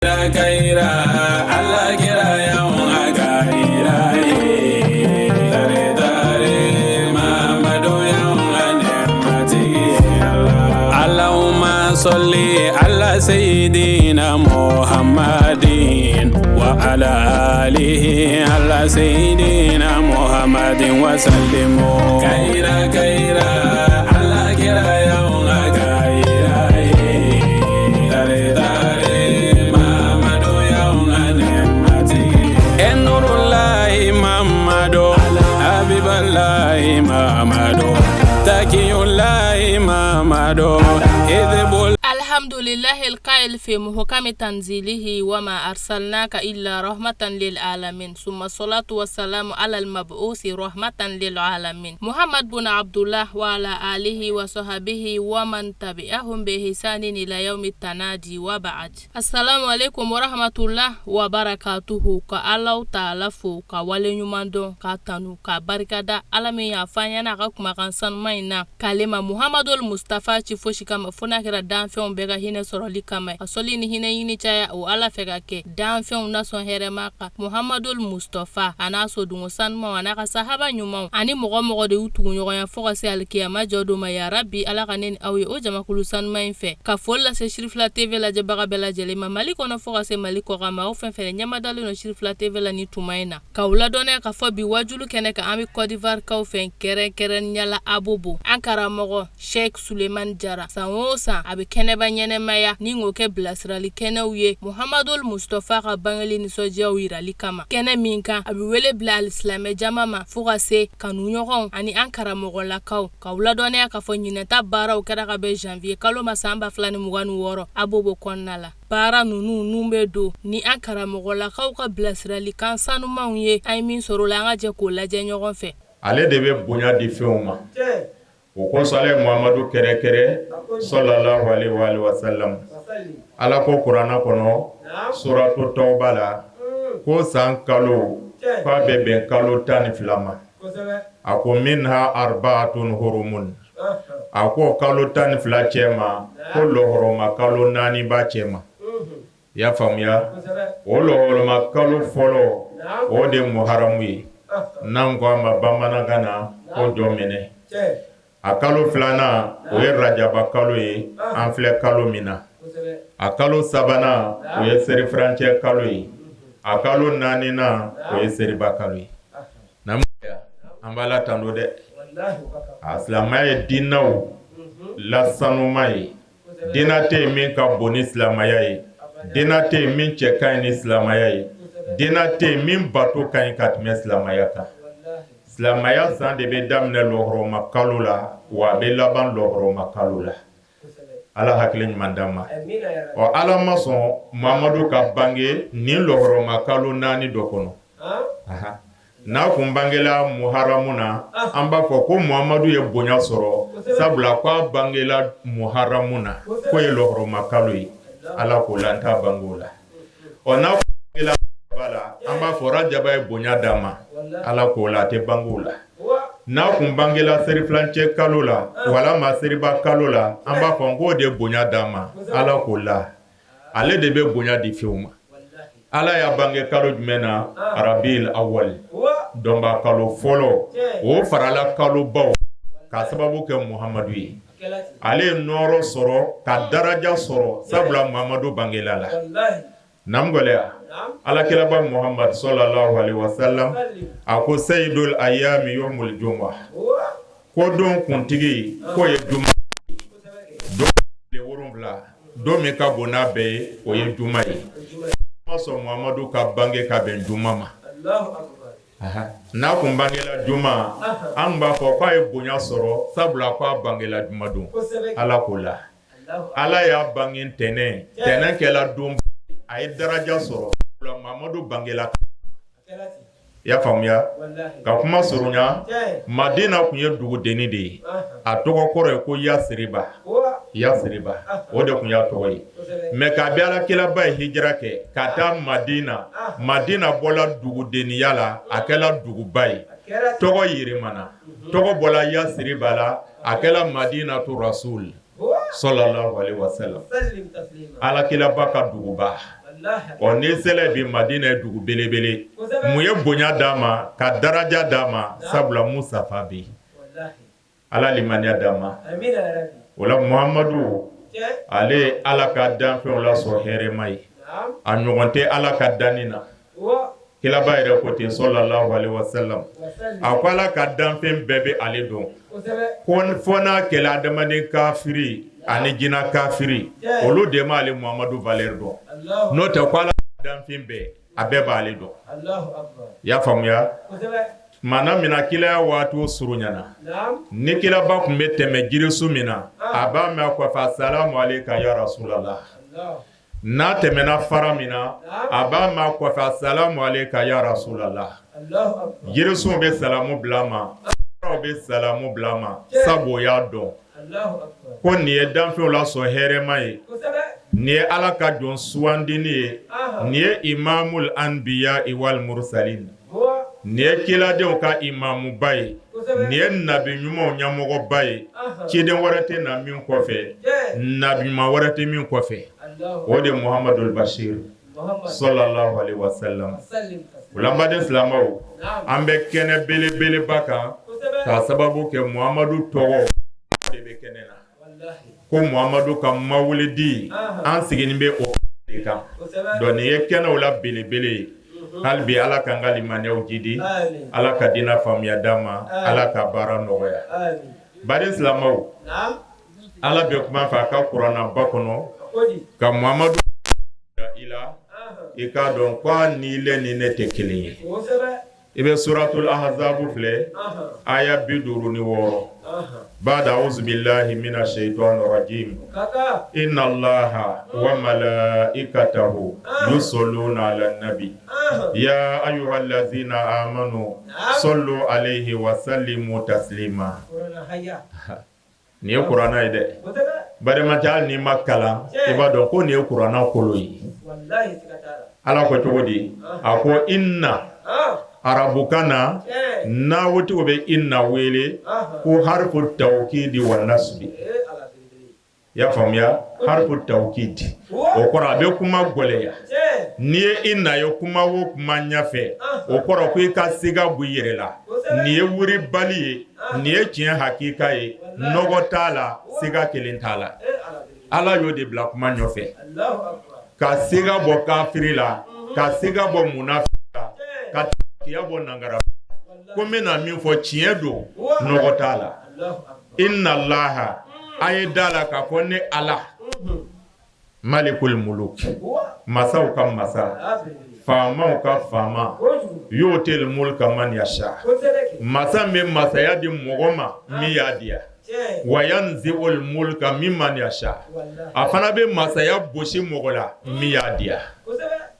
Ala sɔli ala seyidina Muhamadin wa ala alihi ala seyidina Muhamadin wa salimu kayira kayira ala kira الحمد لله القائل في محكم تنزيله وما أرسلناك إلا رحمة للعالمين ثم الصلاة والسلام على المبعوث رحمة للعالمين محمد بن عبد الله وعلى آله وصحبه ومن تبعهم بإحسان إلى يوم التنادي وبعد السلام عليكم ورحمة الله وبركاته ka Alahu taala fo ka waleɲuman dɔn ka tanu ka barikada Ala min y'a fɔ an ɲɛna a ka kumakan sanuman in na k'ale ma Muhamadul Mustafa ci fosi kama fo n'a kɛra danfɛnw bɛɛ ka hinɛ sɔrɔli kama ka sɔli ni hinɛ ɲini caya o Ala fɛ ka kɛ danfɛnw nasɔn hɛrɛma kan Muhamadul Mustafa a n'a sodungo sanumanw a n'a ka sahaba ɲumanw ani mɔgɔ mɔgɔ de y'u tuguɲɔgɔnya fo ka se alikiyama jɔ don ma ya rabi Ala ka ne ni aw ye o jamakulu sanuman in fɛ ka foli lase Sirifila TV lajɛbaga bɛɛ lajɛlen ma Mali kɔnɔ fo ka se Mali kɔkan ma aw fɛn fɛn ɲɛmadalen don Sirifila TV la ni tuma in na k'aw ladɔnniya k'a fɔ bi wajulu kɛnɛ kan an bɛ Côte d'Ivoire kaw fɛ kɛrɛnkɛrɛnnenya la Abobo an karamɔgɔ Sheikh Sulemani Jara san o san a bɛ kɛnɛba ɲɛnɛmaya ni k'o kɛ bilasirali kɛnɛw ye Muhamadul Mustafa ka bangeli nisɔndiyaw yirali kama kɛnɛ min kan a bɛ wele bila alisilamɛ jama ma fo ka se kanuɲɔgɔnw ani an karamɔgɔlakaw k'aw ladɔnniya k'a fɔ ɲinɛta baaraw kɛra ka bɛn janvier kalo ma san 2026 Abobo kɔnɔna la baara ninnu n'u bɛ don ni an karamɔgɔlakaw ka bilasirali kan sanumanw ye an ye min sɔrɔ la an ka jɛ k'o lajɛ ɲɔgɔn fɛ ale de bɛ bonya di fɛnw ma o kosɔn ale ye Muhamadu kɛrɛkɛrɛ sallallahu alaihi wa sallam Ala ko kuranɛ kɔnɔ suratu tawba la ko san kalo k'a bɛ bɛn kalo 12 ma a ko minha arbaatun hurumun a ko kalo 12 cɛ ma ko lɔhɔrɔma kalo 4 b'a cɛ ma i y'a faamuya o lɔhɔrɔma kalo fɔlɔ o de muharamu ye n'an ko a ma bamanankan na ko jɔ minɛ a kalo filanan o ye rajaba kalo ye an filɛ kalo min na a kalo sabanan o ye serifurancɛ kalo ye a kalo naaninan o ye seriba kalo ye an b'Ala tando dɛ a silamɛya ye diinɛw la sanuma ye diinɛ tɛ yen min ka bon ni silamɛya ye diinɛ tɛ yen min cɛ ka ɲi ni silamɛya ye diinɛ tɛ yen min bato ka ɲi ka tɛmɛ silamɛya kan silamɛya san de bɛ daminɛ lɔhɔrɔma kalo la wa a bɛ laban lɔhɔrɔma kalo la Ala hakili ɲuman d'an ma ɔ Ala ma sɔn Mamadu ka bange nin lɔhɔrɔma kalo 4 dɔ kɔnɔ n'a kun bangela muharamu na an b'a fɔ ko Muhamadu ye bonya sɔrɔ sabula k'a bangela muharamu na k'o ye lɔhɔrɔma kalo ye Ala k'o la an t'a bange o la ɔ n'a bangela la an b'a fɔ rajaba ye bonya d'a ma Ala k'o la a tɛ bange o la n'a kun bangela serifilancɛ kalo la walama seriba kalo la an b'a fɔ k'o de bonya d'a ma Ala k'o la ale de bɛ bonya di fɛnw ma Ala y'a bange kalo jumɛn na arabil awali dɔnba kalo fɔlɔ o farala kalobaw ka sababu kɛ Muhamadu ye ale ye nɔɔrɔ sɔrɔ ka daraja sɔrɔ sabula Muhamadu bangela la naam gɛlɛya alakiraba Muhamadu sallallahu alaihi wasallam a ko seyidul ayami yomul juma ko don kuntigi k'o ye juma don 7 don min ka bon n'a bɛɛ ye o ye juma ye ma sɔn Muhamadu ka bange ka bɛn juma ma n'a kun bangela juma an b'a fɔ k'a ye bonya sɔrɔ sabula k'a bangela juma don Ala k'o la Ala y'a bange ntɛnɛn ntɛnɛn kɛla don a ye daraja sɔrɔ Muhamadu bangela i y'a faamuya ka kuma surunya Madina tun ye dugudennin de ye a tɔgɔ kɔrɔ ye ko Yasiriba Yasiriba o de tun y'a tɔgɔ ye mais kabi alakiraba ye hijira kɛ ka taa Madina Madina bɔla dugudenniya la a kɛla duguba ye tɔgɔ yɛlɛmana tɔgɔ bɔla Yasiriba la a kɛla Madinatu Rasul sallallahu alaihi wasallam alakiraba ka duguba. Ɔ n'i sela bi Madina ye dugu belebele mun ye bonya d'a ma ka daraja d'a ma sabula Mustafa bɛ yen. Ala limaniya d'an ma. O la Muhamadu ale ye Ala ka danfɛnw la sɔn hɛrɛma ye. A ɲɔgɔn tɛ Ala ka danni na. Kiraba yɛrɛ ko ten sallallahu alaihi wasallam a ko Ala ka danfɛn bɛɛ bɛ ale dɔn ko fo n'a kɛla adamaden kafiri ani jinɛ kafiri olu de ma ale Muhamadu valeur dɔn n'o tɛ ko Ala ka danfɛn bɛɛ a bɛɛ b'ale dɔn i y'a faamuya Maana min na kilaya waati surunyana ni kiraba tun bɛ tɛmɛ jirisun min na a b'a mɛn a kɔfɛ asalamu aleyka ya rasulallah n'a tɛmɛna fara min na a b'a mɛn a kɔfɛ asalamu aleyka ya rasulallah jirisunw bɛ salamu bila a ma faraw bɛ salamu bila a ma sabu o y'a dɔn ko nin ye danfɛnw la sɔn hɛrɛma ye nin ye Ala ka jɔn sugandinin ye nin ye imamul anbiya wal mursalin nin ye kiladenw ka imamuba ye nin ye nabi ɲumanw ɲɛmɔgɔba ye ciden wɛrɛ tɛ na min kɔfɛ nabi ɲuman wɛrɛ tɛ min kɔfɛ o de Muhamadul Bashir sallallahu alaihi wasallam o la n baden silamɛw an bɛ kɛnɛ belebeleba kan k'a sababu kɛ Muhamadu tɔgɔ de bɛ kɛnɛ na ko Muhamadu ka mawulidi an sigilen bɛ o de kan donc nin ye kɛnɛw la belebele ye hali bi Ala k'an ka limaniyaw jidi Ala ka diinɛ faamuya d'an ma Ala ka baara nɔgɔya baden silamɛw Ala bɛ kuma fɛ a ka kuranɛba kɔnɔ ka Muhamadu i la i k'a dɔn ko ni le ni ne tɛ kelen ye i bɛ suratul ahzabu filɛ aya 56 ba'da auzubillahi mina shaytani rajim inna allaha wa malaikatahu yusalluna ala nabi ya ayyuhallazina amanu sallu alayhi wa sallimu taslima Nin ye kuranɛ ye dɛ balimacɛ hali n'i ma kalan i b'a dɔn ko nin ye kuranɛ kolo ye ala ko cogo di a ko inna arabukan na nawutigiw bɛ inna wele ko harifu tawkidi wa nasbi i y'a faamuya harifu tawkidi o kɔrɔ a bɛ kuma gɛlɛya n'i ye inna ye kuma o kuma ɲɛfɛ o kɔrɔ ko i ka siga bɔ i yɛrɛ la nin ye wuribali ye nin ye tiɲɛ hakika ye nɔgɔ t'a la siga kelen t'a la ala y'o de bila kuma ɲɛfɛ ka siga bɔ kafiri la ka siga bɔ munafiki la ka tiya bɔ nangara ko n bɛna min fɔ tiɲɛ don nɔgɔ t'a la inna allaha a ye da la k'a fɔ ne ala malikul muluk masaw ka masa faamaw ka faama yu'til mulka man yasha masa min bɛ masaya di mɔgɔ ma min y'a diya wa yanzi'ul mulka mimman yasha a fana bɛ masaya bosi mɔgɔ la min y'a diya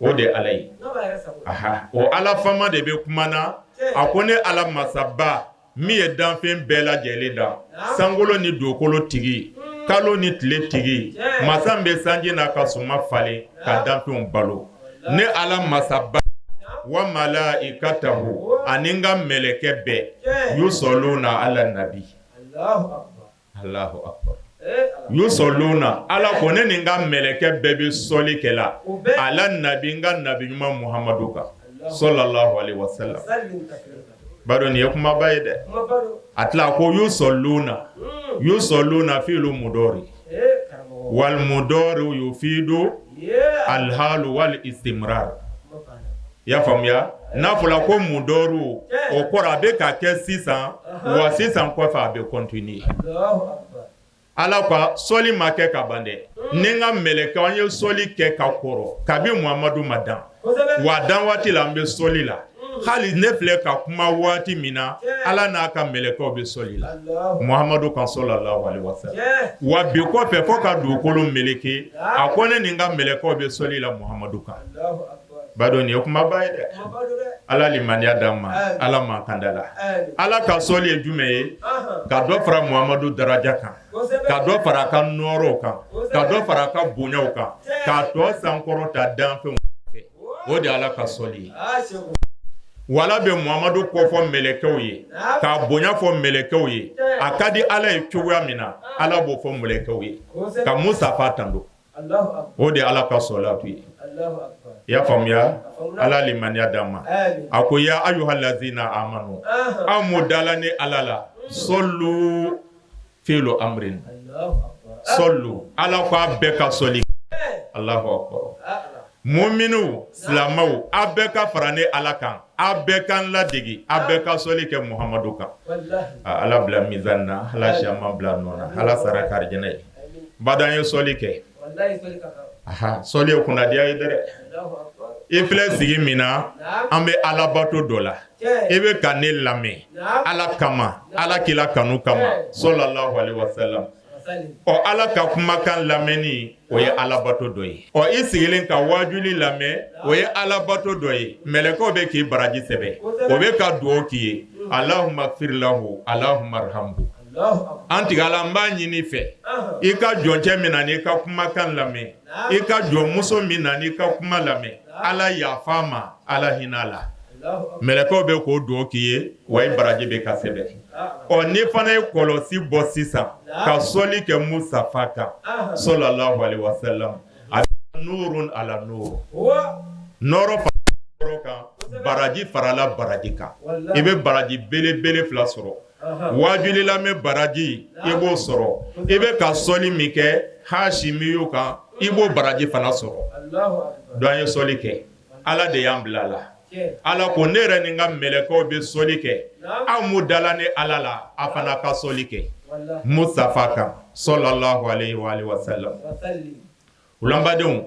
o de ye ala ye o ala faama de bɛ kuma na a ko ne ala masaba min ye danfɛn bɛɛ lajɛlen da sankolo ni dugukolo tigi kalo ni tile tigi masa min bɛ sanji n'a ka suma falen ka danfɛnw balo ne ala masaba wa malaikatahu ani n ka mɛlɛkɛ bɛɛ yusɔluna ala nabi Allahu akbar yusɔluna ala ko ne ni n ka mɛlɛkɛ bɛɛ bɛ sɔli kɛ la ala nabi n ka nabi ɲuman Muhamadu kan sallallahu alaihi wasallam b'a dɔn nin ye kumaba ye dɛ a tila ko yusɔluna yusɔluna fi'lu mudɔri wal mudɔri yufidu alhalu wal istimrar i y'a faamuya n'a fɔra ko mudɔru o kɔrɔ a bɛ ka kɛ sisan wa sisan kɔfɛ a bɛ continuer ala ka sɔli ma kɛ ka ban dɛ ni n ka mɛlɛkɛ an ye sɔli kɛ ka kɔrɔ kabi Muhamadu ma dan wa dan waati la an bɛ sɔli la hali ne filɛ ka kuma waati min na ala n'a ka mɛlɛkɛw bɛ sɔli la Muhamadu kan sallallahu alaihi wasallam wa bi kɔfɛ fo ka dugukolo meleke a ko ne ni n ka mɛlɛkɛw bɛ sɔli la Muhamadu kan B'a dɔn nin ye kumaba ye dɛ ala limaniya d'an ma ala ma kanda la ala ka sɔli ye jumɛn ye ka dɔ fara Muhamadu daraja kan ka dɔ fara a ka nɔɔrɔw kan ka dɔ fara a ka bonyaw kan k'a tɔ sankɔrɔta danfɛnw fɛ o de ala ka sɔli ye wala bɛ Muhamadu kofɔ mɛlɛkɛw ye k'a bonya fɔ mɛlɛkɛw ye a ka di ala ye cogoya min na ala b'o fɔ mɛlɛkɛw ye ka Mustafa tando o de ala ka sɔlatu ye I y'a faamuya, Ala limaniya d'an ma. A ko ya ayuhalazina amanu, aw mu dala ni Ala la, sɔlu fi'lu amrin, sɔlu, Ala ko a bɛɛ ka sɔli. Alahu akbar. Muminu silamɛw, a bɛɛ ka fara ne Ala kan, a bɛɛ ka n ladege, a bɛɛ ka sɔli kɛ Muhamadu kan. Ala bila mizan na, Ala siyaman bila nɔ na, Ala sara k'arijɛnɛ ye. Badan ye sɔli kɛ. Sɔli ye kunnadiya ye dɛ. I filɛ sigi min na, an bɛ alabato dɔ la, i bɛ ka ne lamɛn Ala kama, Ala kira kanu kama, sallallahu alaihi wasallam. Ɔ, Ala ka kumakan lamɛnni, o ye alabato dɔ ye. Ɔ, i sigilen ka wajuli lamɛn, o ye alabato dɔ ye. Mɛlɛkɛw bɛ k'i baraji sɛbɛn, o bɛ ka dugawu k'i ye. Allahumma fir lahu, Allahumma arhamhu. An tigi Ala, n b'a ɲini fɛ, i ka jɔncɛ min na n'i ka kumakan lamɛn, i ka jɔnmuso min na n'i ka kuma lamɛn, Ala yafa ma, Ala hinɛ la. Mɛlɛkɛw bɛ k'o dugawu k'i ye, wa i baraji bɛ ka sɛbɛn. Ɔ, n'i fana ye kɔlɔsi bɔ sisan ka sɔli kɛ Mustafa kan, sallallahu alaihi wasallam, a nurun ala nur, nɔɔrɔ fara kan, baraji farala baraji kan, i bɛ baraji belebele fila sɔrɔ. Wajuli lamɛn baraji, i b'o sɔrɔ. I bɛ ka sɔli min kɛ Hasimiyu kan, i b'o baraji fana sɔrɔ. Donc an ye sɔli kɛ, Ala de y'an bila la. Ala ko ne yɛrɛ ni n ka mɛlɛkɛw bɛ sɔli kɛ, aw mu dala ni Ala la, a fana ka sɔli kɛ Mustafa kan, sallallahu alaihi wa sallam. Ulanbadenw,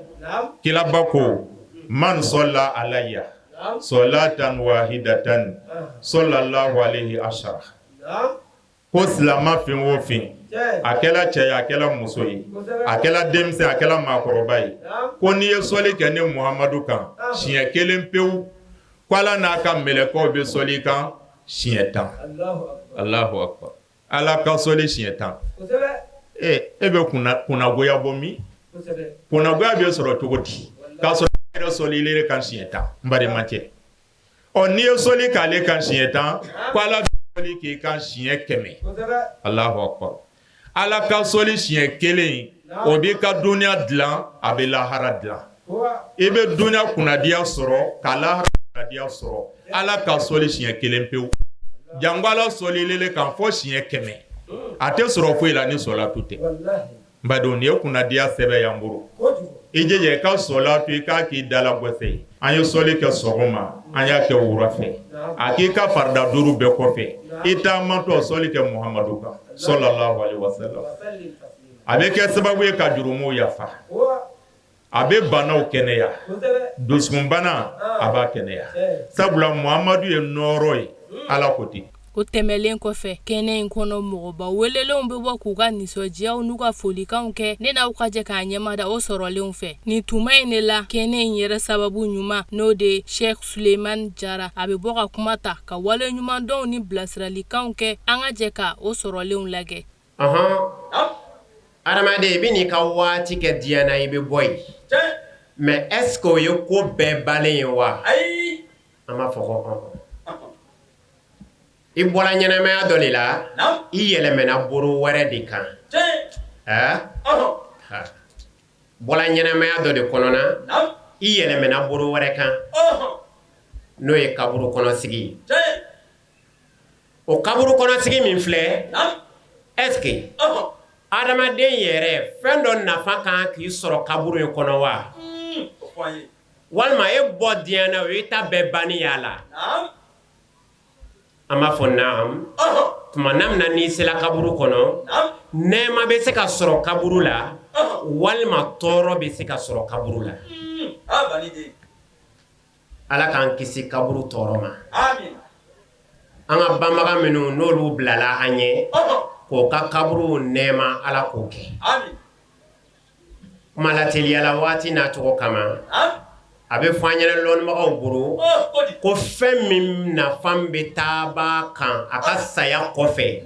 kiraba ko man sɔlla alayya salatan wahidatan sallallahu alaihi ashara. Ko silama fɛn o fɛn, a kɛla cɛ ye, a kɛla muso ye, a kɛla denmisɛn, a kɛla maakɔrɔba ye, ko n'i ye sɔli kɛ ne Muhamadu kan siɲɛ kelen pewu, ko Ala n'a ka mɛlɛkɛw bɛ sɔli kan siɲɛ 10. Alahu akbar. Ala ka sɔli siɲɛ 10. E bɛ kunnagoya bɔ min? Kunnagoya bɛ sɔrɔ cogo di? K'a sɔrɔ e yɛrɛ sɔli kan siɲɛ 10, n balimacɛ. Ɔ, n'i ye sɔli k'ale kan siɲɛ 10, ko Ala bɛ sɔli k'i kan siɲɛ 100. Alahu akbar. Ala ka sɔli siɲɛ kelen, o b'i ka duniya dilan, a bɛ lahara dilan. I bɛ duniya kunnadiya sɔrɔ ka lahara kunnadiya sɔrɔ. Ala ka sɔli siɲɛ kelen pewu. Janko Ala sɔlilele kan fɔ siɲɛ 100. A tɛ sɔrɔ foyi la ni sɔlatu tɛ. N badenw, nin ye kunnadiya sɛbɛn y'an bolo. I jija i ka sɔlatu, i k'a k'i dala gɛsɛ ye. An ye sɔli kɛ sɔgɔma, an y'a kɛ wura fɛ. A k'i ka farida duuru bɛɛ kɔfɛ, i taamantɔ sɔli kɛ Muhamadu kan, sallallahu alaihi wasallam. A bɛ kɛ sababu ye ka jurumuw yafa. A bɛ banaw kɛnɛya, dusukunbana a b'a kɛnɛya. Sabula Muhamadu ye nɔɔrɔ ye, Ala ko ten. O tɛmɛlen kɔfɛ, kɛnɛ in kɔnɔ mɔgɔba welelenw bɛ bɔ k'u ka nisɔndiyaw n'u ka folikanw kɛ. Ne n'aw ka jɛ k'a ɲɛmada o sɔrɔlenw fɛ nin tuma in de la. Kɛnɛ in yɛrɛ sababu ɲuman, n'o de ye Sheikh Suleiman Jara, a bɛ bɔ ka kuma ta ka wale ɲumandɔnw ni bilasiralikanw kɛ. An ka jɛ ka o sɔrɔlenw lajɛ. Ɔhɔn, adamaden, i bɛ n'i ka waati kɛ diɲɛ na, i bɛ bɔ yen, mais est ce que o ye ko bɛɛ bannen ye wa? An b'a fɔ ko ɔn. I bɔra ɲɛnamaya dɔ de la, i yɛlɛmɛna boro wɛrɛ de kan. Ɛɛ, bɔra ɲɛnamaya dɔ de kɔnɔna, i yɛlɛmɛna boro wɛrɛ kan, n'o ye kaburu kɔnɔsigi ye. O kaburu kɔnɔsigi min filɛ, est ce que adamaden yɛrɛ, fɛn dɔ nafa kan k'i sɔrɔ kaburu in kɔnɔ wa? Walima e bɔ diɲɛ na, o y'i ta bɛɛ banni y'a la? An b'a fɔ naam. Tuma na min na n'i sera kaburu kɔnɔ, nɛɛma bɛ se ka sɔrɔ kaburu la, walima tɔɔrɔ bɛ se ka sɔrɔ kaburu la. Ala k'an kisi kaburu tɔɔrɔ ma. An ka banbaga minnu n'olu bilala an ɲɛ, k'o ka kaburu nɛɛma, Ala k'o kɛ. Kuma lateliyala, waati n'a cogo kama, a bɛ fɔ an ɲɛna lɔnnibagaw bolo ko fɛn min nafa bɛ taaba kan a ka saya kɔfɛ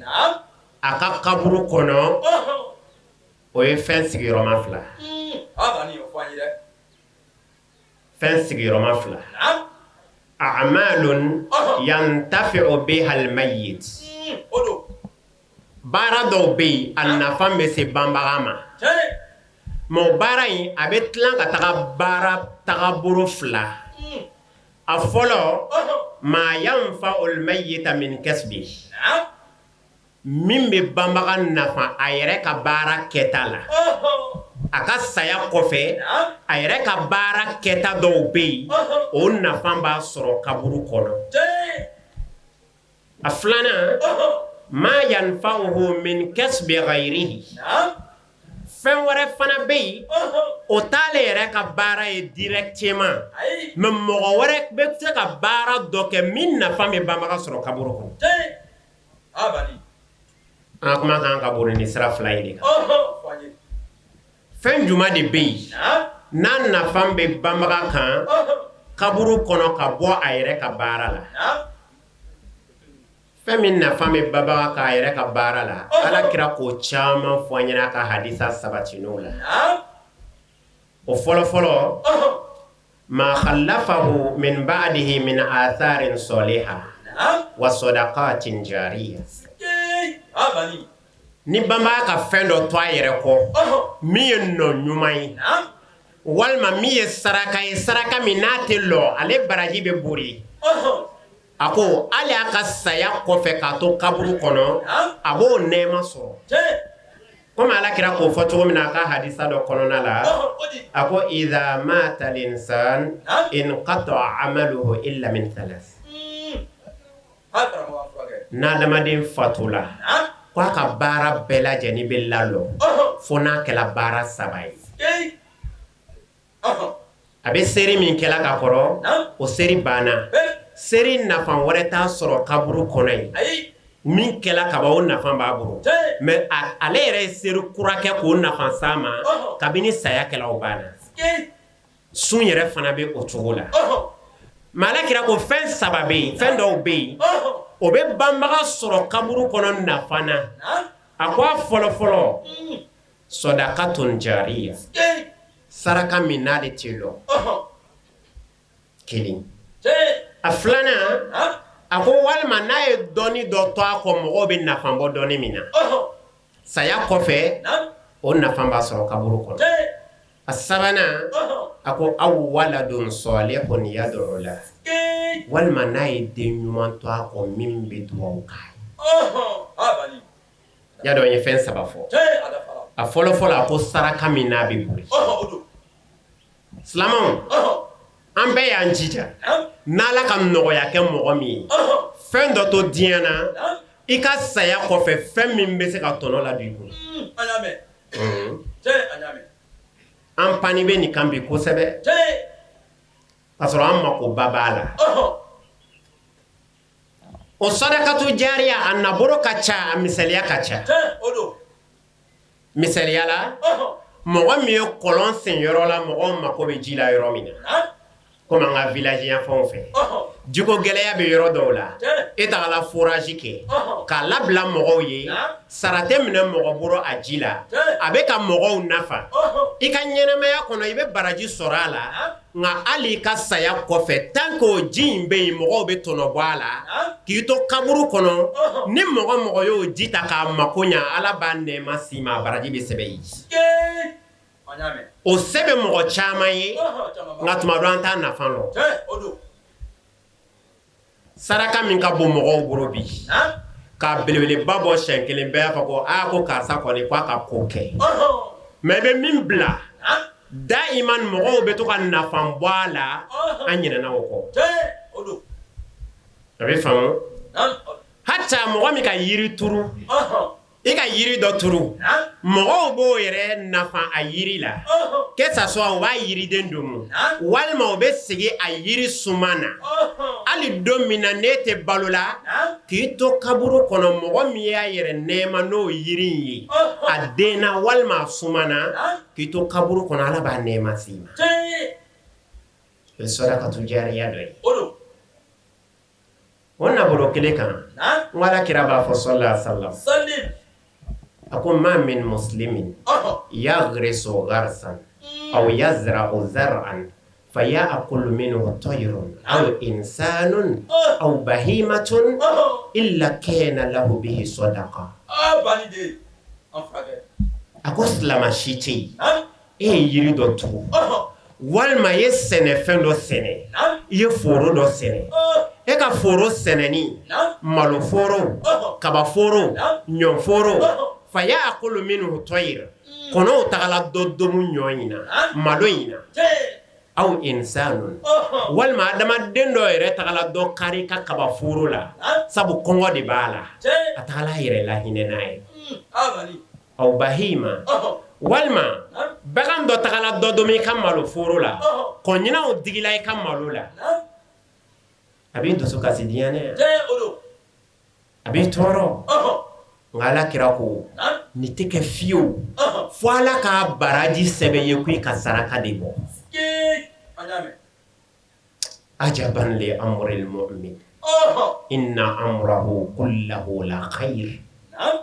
a ka kaburu kɔnɔ, o ye fɛn sigiyɔrɔma fila, fɛn sigiyɔrɔma fila. A'malun yantafi'u biha al-mayyit. Baara dɔw bɛ yen, a nafa bɛ se banbaga ma. Mais o baara in, a bɛ tilan ka taga baara tagabolo fila. A fɔlɔ, ma yanfa'ul mayyita min kasbi, min bɛ banbaga nafa a yɛrɛ ka baara kɛta la. A ka saya kɔfɛ, a yɛrɛ ka baara kɛta dɔw bɛ yen, o nafa b'a sɔrɔ kaburu kɔnɔ. A filanan, ma yanfa'uhu min kasbi ghayrihi, fɛn wɛrɛ fana bɛ yen, o t'ale yɛrɛ ka baara ye directement, mais mɔgɔ wɛrɛ bɛ se ka baara dɔ kɛ min nafa bɛ banbaga sɔrɔ kaburu kɔnɔ. An ka kuma kan ka boli ni sira fila ye de kan. Fɛn jumɛn de bɛ yen n'a nafa bɛ banbaga kan kaburu kɔnɔ ka bɔ a yɛrɛ ka baara la? Fɛn min nafa bɛ banbaga kan a yɛrɛ ka baara la, Ala kira k'o caman fɔ an ɲɛna a ka hadisa sabatinenw la. O fɔlɔfɔlɔ, ma khallafahu min ba'dihi min atharin saliha wa sadaqatin jariya. Ni banbaga ka fɛn dɔ to a yɛrɛ kɔ min ye nɔ ɲuman ye, walima min ye saraka ye, saraka min n'a tɛ lɔ, ale baraji bɛ bori, a ko hali a ka saya kɔfɛ k'a to kaburu kɔnɔ, a b'o nɛɛma sɔrɔ. Komi Ala kira k'o fɔ cogo min na a ka hadisa dɔ kɔnɔna la, a ko idha mata l'insan inqata'a amaluhu illa min thalas. N'adamaden fatula, ko a ka baara bɛɛ lajɛlen bɛ lalɔ fo n'a kɛra baara saba ye. A bɛ seri min kɛla ka kɔrɔ, o seri banna. Seri nafa wɛrɛ t'a sɔrɔ kaburu kɔnɔ yen. Min kɛla kaban, o nafa b'a bolo, mais ale yɛrɛ ye seri kura kɛ k'o nafa s'a ma, kabini saya kɛla, o banna. Sun yɛrɛ fana bɛ o cogo la. Mais Ala kira ko fɛn saba bɛ yen, fɛn dɔw bɛ yen, o bɛ banbaga sɔrɔ kaburu kɔnɔ nafa na. A ko a fɔlɔfɔlɔ, sadaqatun jariya, saraka min n'ale tɛ lɔ, kelen. A filanan, a ko walima n'a ye dɔnni dɔ to a kɔ, mɔgɔw bɛ nafa bɔ dɔnni min na saya kɔfɛ, o nafa b'a sɔrɔ kaburu kɔnɔ. A sabanan, a ko aw waladun salihun yad'u lahu, walima n'a ye den ɲuman to a kɔ min bɛ dugawu k'a ye. Y'a dɔn n ye fɛn saba fɔ. A fɔlɔ fɔlɔ, a ko saraka min n'a bɛ boli. Silamɛw, an bɛɛ y'an jija, n'Ala ka nɔgɔya kɛ mɔgɔ min ye, fɛn dɔ to diɲɛ na i ka saya kɔfɛ, fɛn min bɛ se ka tɔnɔ ladon i kun. An panni bɛ nin kan bi kosɛbɛ, k'a sɔrɔ an makoba b'a la. O sadakatu jariya, a nabolo ka ca, a misaliya ka ca. Misaliya la, mɔgɔ min ye kɔlɔn sen yɔrɔ la, mɔgɔw mako bɛ ji la yɔrɔ min na, komi an ka village yanfanw fɛ, jiko gɛlɛya bɛ yɔrɔ dɔw la, e tagala forage kɛ k'a labila mɔgɔw ye, sara tɛ minɛ mɔgɔ bolo a ji la, a bɛ ka mɔgɔw nafa. I ka ɲɛnamaya kɔnɔ, i bɛ baraji sɔrɔ a la. Nka hali i ka saya kɔfɛ, tant que o ji in bɛ yen, mɔgɔw bɛ tɔnɔ bɔ a la k'i to kaburu kɔnɔ. Ni mɔgɔ mɔgɔ y'o ji ta k'a mako ɲɛ, Ala b'a nɛɛma s'i ma, a baraji bɛ sɛbɛn i ye. O se bɛ mɔgɔ caman ye, nka tuma dɔ an t'a nafa dɔn. Saraka min ka bon mɔgɔw bolo bi, k'a belebeleba bɔ siɲɛ kelen, bɛɛ y'a fɔ ko aa, ko karisa kɔni ko a ka ko kɛ. Mais i bɛ min bila dayiman, mɔgɔw bɛ to ka nafa bɔ a la, an ɲinɛna o kɔ. A bɛ faamu. Hata mɔgɔ min ka yiri turu, i ka yiri dɔ turu, mɔgɔw b'o yɛrɛ nafa a yiri la, que ça soit u b'a yiriden domu, walima u bɛ sigi a yiri suma na. Hali don min na n'e tɛ balo la, k'i to kaburu kɔnɔ, mɔgɔ min y'a yɛrɛ nɛɛma n'o yiri in ye, a den na walima a suma na, k'i to kaburu kɔnɔ, Ala b'a nɛɛma s'i ma. O ye sadakatu jariya dɔ ye. O nabolo kelen kan, n Ala kira b'a fɔ sallallahu alaihi wasallam, a ko ma min muslimin yaghrisu gharsan aw yazra'u zar'an fa ya'kulu minhu tayrun aw insanun aw bahimatun illa kana lahu bihi sadaqa. A ko silama si tɛ yen. E ye yiri dɔ turu walima i ye sɛnɛfɛn dɔ sɛnɛ, i ye foro dɔ sɛnɛ, e ka foro sɛnɛni, maloforo, kabaforo, ɲɔforo, fa yaakulu minhu tɔyir, kɔnɔw tagala dɔ domu ɲɔ in na, malo in na, aw insanun, walima adamaden dɔ yɛrɛ tagala dɔ kari i ka kabaforo la, sabu kɔngɔ de b'a la, a tagala a yɛrɛ lahinɛ n'a ye. Aw bahima walima bagan dɔ tagala dɔ domu i ka maloforo la, kɔɲinɛw digila i ka malo la, a b'i dusu kasi diya ne a b'i tɔɔrɔ. Nka ala kira ko nin tɛ kɛ fiyewu fo ala ka baraji sɛbɛn i ye ko i ka saraka de bɔ. Ajaban li amril mu'min inna amrahu kullahu la khayr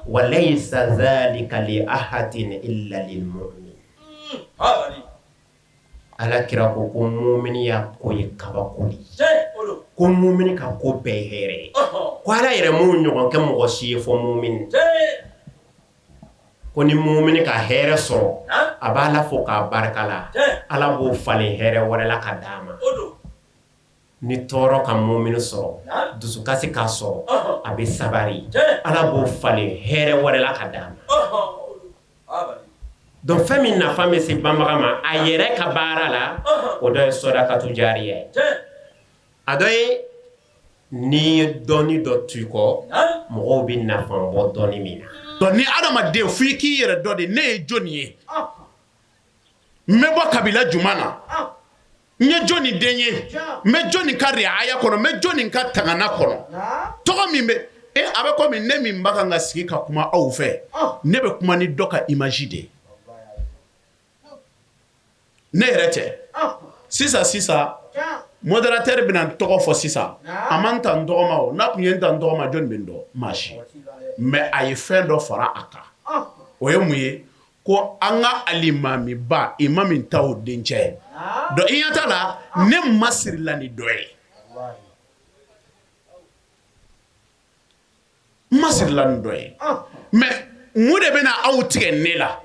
wa laysa dhalika li ahadin illa lil mu'min. Ala kira ko ko mumini ya ko ye kabako de ye, ko mumini ka ko bɛɛ ye hɛrɛ ye, ko ala yɛrɛ m'o ɲɔgɔn kɛ mɔgɔ si ye fo mumini. Ko ni mumini ka hɛrɛ sɔrɔ, a b'a ala fo k'a barika la, ala b'o falen hɛrɛ wɛrɛ la ka d'a ma. Ni tɔɔrɔ ka mumini sɔrɔ, dusukasi k'a sɔrɔ, a bɛ sabari, ala b'o falen hɛrɛ wɛrɛ la ka d'a ma. Donc fɛn min nafa bɛ se banbaga ma a yɛrɛ ka baara la, o dɔ ye sɔdakatu jariya ye. A dɔ ye n'i ye dɔnni dɔ to i kɔ, mɔgɔw bɛ nafa bɔ dɔnni min na. Donc ni adamaden fo i k'i yɛrɛ dɔn de, ne ye jɔni ye, n bɛ bɔ kabila jumɛn na, n ye jɔni den ye, n bɛ jɔni ka riaya kɔnɔ, n bɛ jɔni ka tangana kɔnɔ, tɔgɔ min bɛ e a bɛ komi ne min b'a kan ka sigi ka kuma aw fɛ, ne bɛ kuma ni dɔ ka image de ye, ne yɛrɛ tɛ. Sisan sisan modérateur bɛna n tɔgɔ fɔ sisan, a ma n ta n tɔgɔ ma o, n'a tun ye n ta n tɔgɔ ma, jɔni bɛ n dɔn? Maa si. Mais a ye fɛn dɔ fara a kan, o ye mun ye? Ko an ka alimamiba imam taw dencɛ. Donc i ɲɛ t'a la, ne masirila ni dɔ ye, n masirila ni dɔ ye. Mais mun de bɛna aw tigɛ ne la?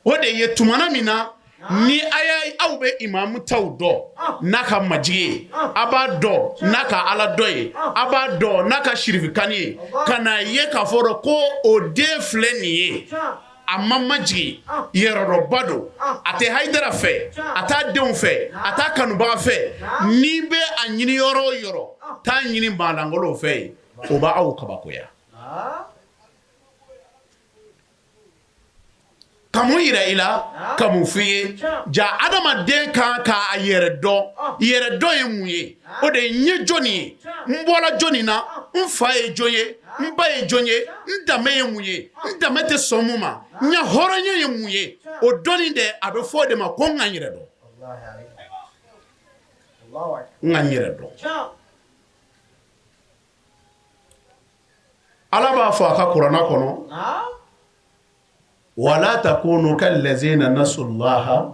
O de ye tumana min na ni a y'a aw bɛ imamu taw dɔn n'a ka majigi ye, a b'a dɔn n'a ka ala dɔn ye, a b'a dɔn n'a ka sirifikani ye, ka n'a ye k'a fɔ ko o den filɛ nin ye, a ma majigi, yɛrɛdɔnba don, a tɛ hayidara fɛ, a t'a denw fɛ, a t'a kanubaga fɛ. N'i bɛ a ɲini yɔrɔ o yɔrɔ, taa ɲini maalankolow fɛ yen, o b'aw kabakoya. Ka mun yira i la, ka mun f'i ye? Ja adamaden kan k'a yɛrɛ dɔn. Yɛrɛ dɔn ye mun ye? O de ye n ye jɔni ye, n bɔra jɔni na, n fa ye jɔn ye, n ba ye jɔn ye, n danbe ye mun ye, n danbe tɛ sɔn mun ma, n ya hɔrɔnya ye mun ye. O dɔnni de, a bɛ fɔ o de ma ko n ka n yɛrɛ dɔn, n ka n yɛrɛ dɔn. Ala b'a fɔ a ka kuranna kɔnɔ, wala takunu kallazina nasullaha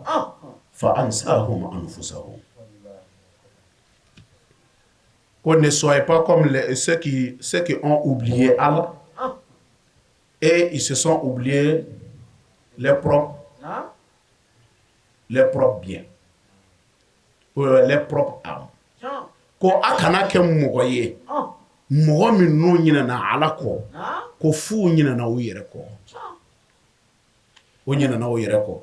fa ansahum anfusahum. Ko ne soyez pas comme les, ceux qui ont oublié Allah et ils se sont oubliés les propres biens, les propres âmes. Ko a kana kɛ mɔgɔ ye, mɔgɔ minnu ɲinɛna Ala kɔ, ko f'u ɲinɛna u yɛrɛ kɔ, o ɲinɛna u yɛrɛ kɔ.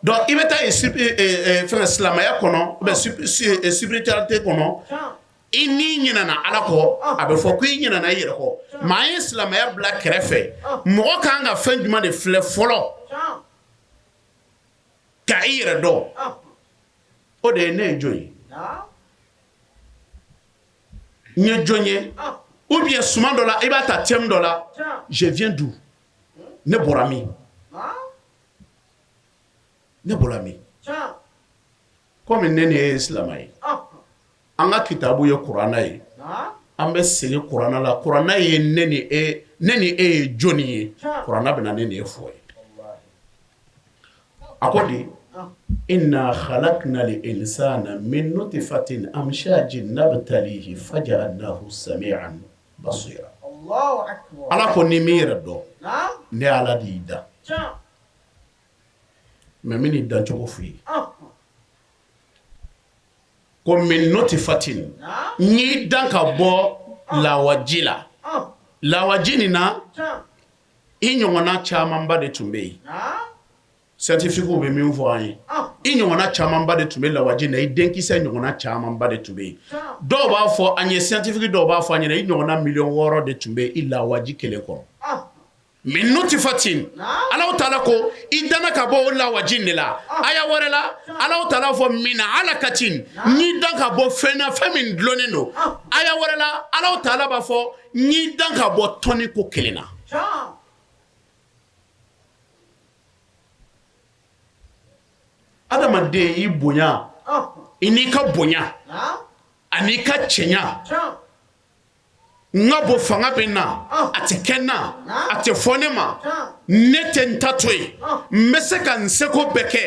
Donc i bɛ taa ye fɛn silamɛya kɔnɔ ou bien spiritualité kɔnɔ, i ni ɲinɛna Ala kɔ, a bɛ fɔ ko i ɲinɛna i yɛrɛ kɔ. Mais an ye silamɛya bila kɛrɛfɛ. Mɔgɔ kan ka fɛn jumɛn de filɛ fɔlɔ ka i yɛrɛ dɔn? O de ye ne ye jɔn ye, n ye jɔn ye, ou bien suman dɔ la, i b'a ta thème dɔ la, je viens d'où? Ne bɔra min? Ne bɔra min? Komi ne ni e ye silamɛ ye, an ka kitabu ye kuranna ye, an bɛ segin kuranna la. Kuranna ye ne ni e, ne ni e ye jɔnni ye? Kuranna bɛna ne ni e fɔ ye. A ko di: inna khalaqna al-insana min nutfatin amshajin nabtalihi faja'alnahu sami'an basira. Ala ko ni min yɛrɛ dɔn, ne Ala de y'i da. Mais n bɛn'i dancogo f'i ye ko min nutifatin n y'i dan ka bɔ lawaji la lawaji nin na i ɲɔgɔnna camanba de tun bɛ yen scientifiquew bɛ min fɔ an ye i ɲɔgɔnna camanba de tun bɛ lawaji na i denkisɛ ɲɔgɔnna camanba de tun bɛ yen dɔw b'a fɔ an ye scientifique dɔw b'a fɔ an ɲɛna i ɲɔgɔnna miliyɔn 6 de tun bɛ i lawaji kelen kɔrɔ min nutifatin Alahu taala ko i danna ka bɔ o lawaji de la aya wɛrɛ la Alahu taala fɔ min alakatin n y'i dan ka bɔ fɛn na fɛn min dulonnen don aya wɛrɛ la Alahu taala b'a fɔ n y'i dan ka bɔ tɔni ko kelen na adamaden i bonya i n'i ka bonya an'i ka cɛɲa n ka bɔ fanga bɛ n na a tɛ kɛ n na a tɛ fɔ ne ma ne tɛ n ta to yen n bɛ se ka n seko bɛɛ kɛ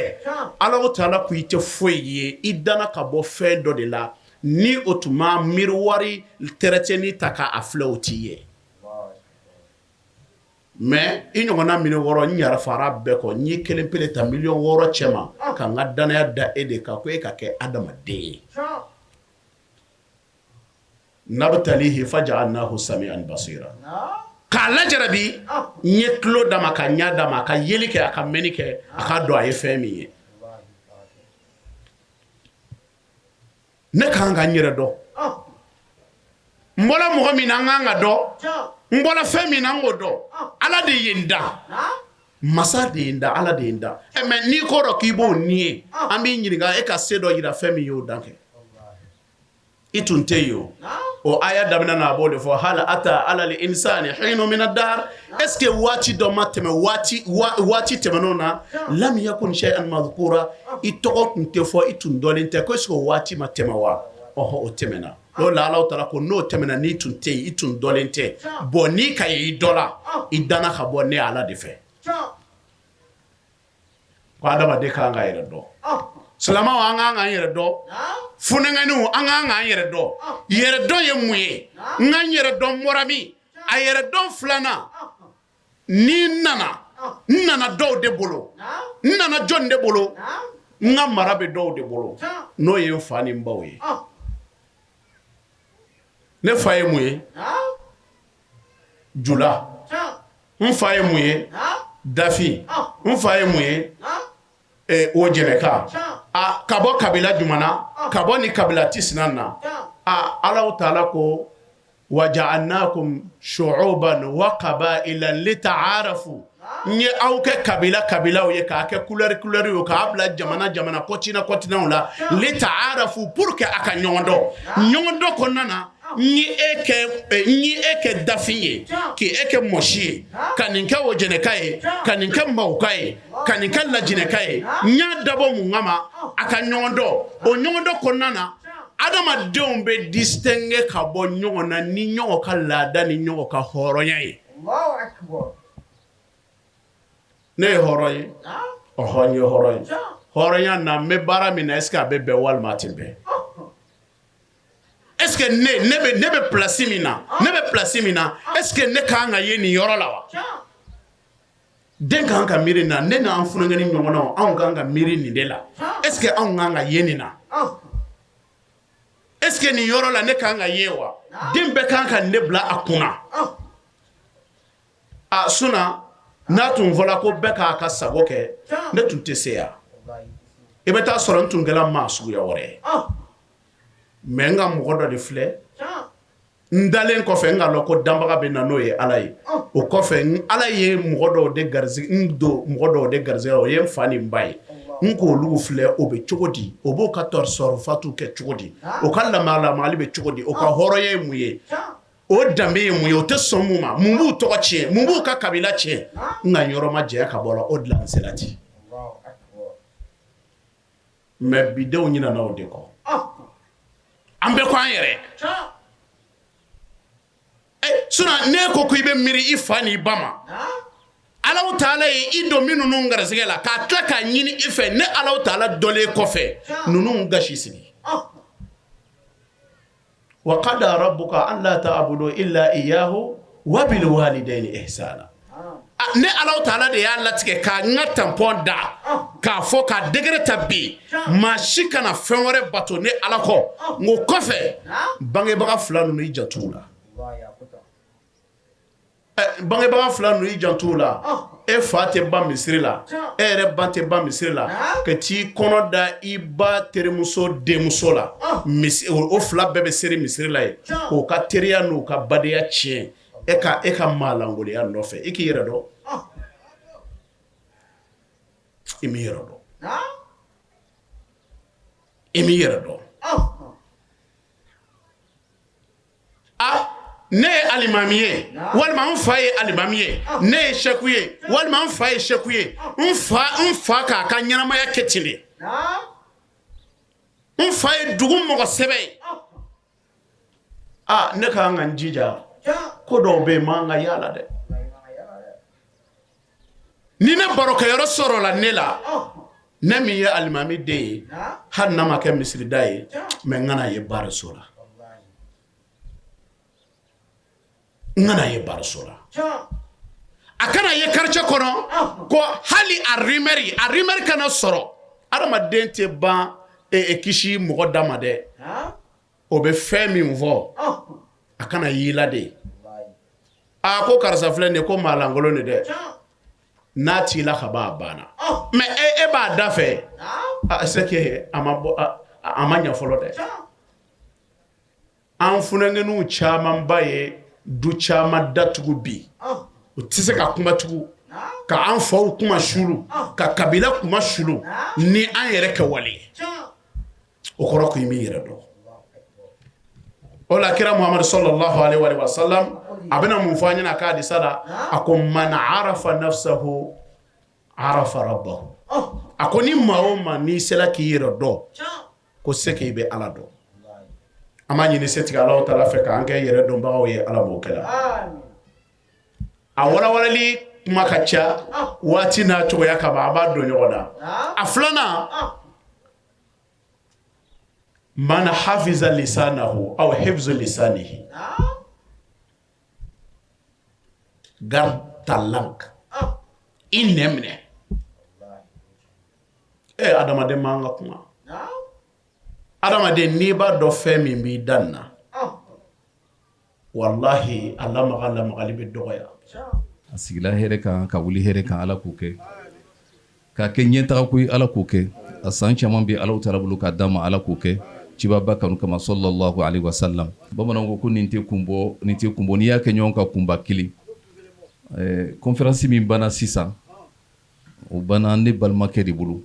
Alahu taala ko i tɛ foyi ye i danna ka bɔ fɛn dɔ de la ni o tun ma miroir tɛrɛcɛnin ta k'a filɛ o t'i ye mais i ɲɔgɔnna miliyɔn 6 n yarafara bɛɛ kɔ n ye kelen pele ta miliyɔn 6 cɛma ka n ka danaya da e de kan ko e ka kɛ adamaden ye nabtalihi faja'alnahu sami'an basira k'a lajarabi n ye tulo d'a ma ka ɲɛ d'a ma a ka yeli kɛ a ka mɛnni kɛ a k'a dɔn a ye fɛn min ye ne ka kan ka n yɛrɛ dɔn n bɔra mɔgɔ min na n kan k'a dɔn n bɔra fɛn min na n k'o dɔn ala de ye n dan masa de ye n dan ala de ye n dan mais n'i ko dɔn k'i b'o ni ye an b'i ɲininka e ka se dɔ jira fɛn min y'o dan kɛ i tun tɛ yen o o aya daminɛ na a b'o de fɔ hal ata alal insani hinu mina dahar est ce que waati dɔ ma tɛmɛ waati waati tɛmɛnenw na lam yakun shay'an madhkura i tɔgɔ tun tɛ fɔ i tun dɔnnen tɛ ko est ce que o waati ma tɛmɛ wa ɔhɔ o tɛmɛna o la Alahu taala ko n'o tɛmɛna n'i tun tɛ yen i tun dɔnnen tɛ bon n'i ka ye i dɔ la i danna ka bɔ ne Ala de fɛ ko adamaden ka kan k'a yɛrɛ dɔn silamɛw an ka kan k'an yɛrɛ dɔn funankɛninw an ka kan k'an yɛrɛ dɔn yɛrɛdɔn ye mun ye n ka n yɛrɛ dɔn n bɔra min a yɛrɛdɔn filanan ni n nana n nana dɔw de bolo n nana jɔn de bolo n ka mara bɛ dɔw de bolo n'o ye n fa ni n baw ye ne fa ye mun ye jula n fa ye mun ye dafin n fa ye mun ye o jɛnɛka a ka bɔ kabila jumɛn na ka bɔ ni kabila tisina na a Alahu taala ko waja'alnakum shu'uban wa qaba'ila lita'arafu n ye aw kɛ kabila kabilaw ye k'a kɛ couleur couleur ye k'a bila jamana jamana continent continentw la lita'arafu pour que a ka ɲɔgɔn dɔn ɲɔgɔn dɔn kɔnɔna na n ye e kɛ n ye e kɛ dafin ye k'e kɛ mɔsi ye ka nin kɛ wojɛnɛka ye ka nin kɛ mawuka ye ka nin kɛ lajinɛka ye n y'a dabɔ mun kama a ka ɲɔgɔn dɔn o ɲɔgɔn dɔn kɔnɔna na adamadenw bɛ distinguer ka bɔ ɲɔgɔn na ni ɲɔgɔn ka laada ni ɲɔgɔn ka hɔrɔnya ye ne ye hɔrɔn ye ɔhɔ n ye hɔrɔn ye hɔrɔnya na n bɛ baara min na est ce que a bɛ bɛn walima a tɛ bɛn est ce que ne bɛ place min na ne bɛ place min na est ce que ne ka kan ka ye nin yɔrɔ la wa den ka kan ka miiri na ne n'an funankɛnin ɲɔgɔnnaw anw ka kan ka miiri nin de la est ce que anw ka kan ka ye nin na est ce que nin yɔrɔ la ne ka kan ka ye wa den bɛɛ ka kan ka ne bila a kunna a sinon n'a tun fɔra ko bɛɛ k'a ka sago kɛ ne tun tɛ se yan i bɛ taa sɔrɔ n tun kɛra maa suguya wɛrɛ ye mais n ka mɔgɔ dɔ de filɛ n dalen kɔfɛ n k'a lɔn ko danbaga bɛ na n'o ye ala ye o kɔfɛ ala ye mɔgɔ dɔw de garisɛgɛ n don mɔgɔ dɔw de garisɛgɛ o ye n fa ni n ba ye n k'olu filɛ o bɛ cogo di o b'o ka tasarufatu kɛ cogo di o ka lamalagali bɛ cogo di o ka hɔrɔnya ye mun ye o danbe ye mun ye o tɛ sɔn mun ma mun b'u tɔgɔ tiɲɛ mun b'u ka kabila tiɲɛ n ka yɔrɔ ma jɛ ka bɔ la o de la n sera ten mais bidenw ɲinana o de kɔ an bɛɛ ko an yɛrɛ sinon n'e ko i bɛ miiri i fa ni i ba ma Alahu taala ye i don minnu garisɛgɛ la k'a tila k'a ɲini i fɛ ne Alahu taala dɔlen kɔfɛ ninnu gasi sigi wa qada rabbuka alla ta'budu illa iyyahu wa bil walidayni ihsana. Ne Alahu taala de y'a latigɛ ka n ka tampon da k'a fɔ ka degré ta bi, maa si kana fɛn wɛrɛ bato ne Ala kɔ. N ko kɔfɛ, bangebaga fila ninnu, i janto u la. Bangebaga fila ninnu, i janto u la. E fa tɛ ban misiri la, e yɛrɛ ba tɛ ban misiri la, ka t'i kɔnɔ da i ba terimuso denmuso la, o fila bɛɛ bɛ seri misiri la yen, k'o ka teriya n'u ka badenya tiɲɛ e ka maalankolonya nɔfɛ. I k'i yɛrɛ dɔn, i m'i yɛrɛ dɔn, i m'i yɛrɛ dɔn. A ne ye alimami ye walima n fa ye alimami ye, ne ye sɛku ye walima n fa ye sɛku ye, n fa k'a ka ɲɛnamaya kɛ ten de, n fa ye dugu mɔgɔ sɛbɛ ye. Aa, ne ka kan ka n jija, ko dɔw bɛ yen, man ka yala dɛ. Ni ne barokɛyɔrɔ sɔrɔla ne la, ne min ye alimami den ye, hali n'a ma kɛ misirida ye, mɛ n kana ye baaraso la, n kana ye baaraso la, a kana ye quartier kɔnɔ, ko hali a rumeur kana sɔrɔ. Adamaden tɛ ban kisi mɔgɔ da ma dɛ. O bɛ fɛn min fɔ, a kana y'i la de. A ko karisa filɛ nin ye, ko maalankolon de dɛ. N'a t'i la ka ban, a banna. Mɛ e b'a da fɛ, c'est que a ma bɔ, a ma ɲɛ fɔlɔ dɛ. An funankɛninw camanba ye du caman datugu bi, u tɛ se ka kuma tugun, ka an faw kuma sulu, ka kabila kuma sulu ni an yɛrɛ kɛ wale ye. O kɔrɔ ko i m'i yɛrɛ dɔn. O la, kira Muhamadu sallallahu alaihi wa sallam, a bɛna mun fɔ an ɲɛna a ka hadisa la? A ko: man arafa nafsahu arafa rabbahu. A ko ni maa o maa n'i sera k'i yɛrɛ dɔn, ko c'est que i bɛ Ala dɔn. An b'a ɲini setigi Alahu taala fɛ k'an kɛ yɛrɛ dɔnbagaw ye. Ala b'o kɛ la. A walawalali kuma ka ca, waati n'a cogoya kama, an b'a don ɲɔgɔn na. A filanan: man hafiza lisanahu aw hifzu lisanihi. Garde ta langue, i nɛn minɛ. E adamaden man ka kuma. Adamaden, n'i b'a dɔn fɛn min b'i da nin na, walahi, a lamaga lamagali bɛ dɔgɔya. A sigila hɛrɛ kan ka wuli hɛrɛ kan, Ala k'o kɛ k'a kɛ ɲɛtaga ko ye, Ala k'o kɛ. A san caman bɛ Ala taala bolo k'a d'a ma, Ala k'o kɛ cibaba kanu kama, sallallahu alaihi wasallam. Bamananw ko ko nin tɛ kun bɔ, nin tɛ kun bɔ, n'i y'a kɛ ɲɔgɔn kan kunba kelen. Conférence min banna sisan, o banna ne balimakɛ de bolo,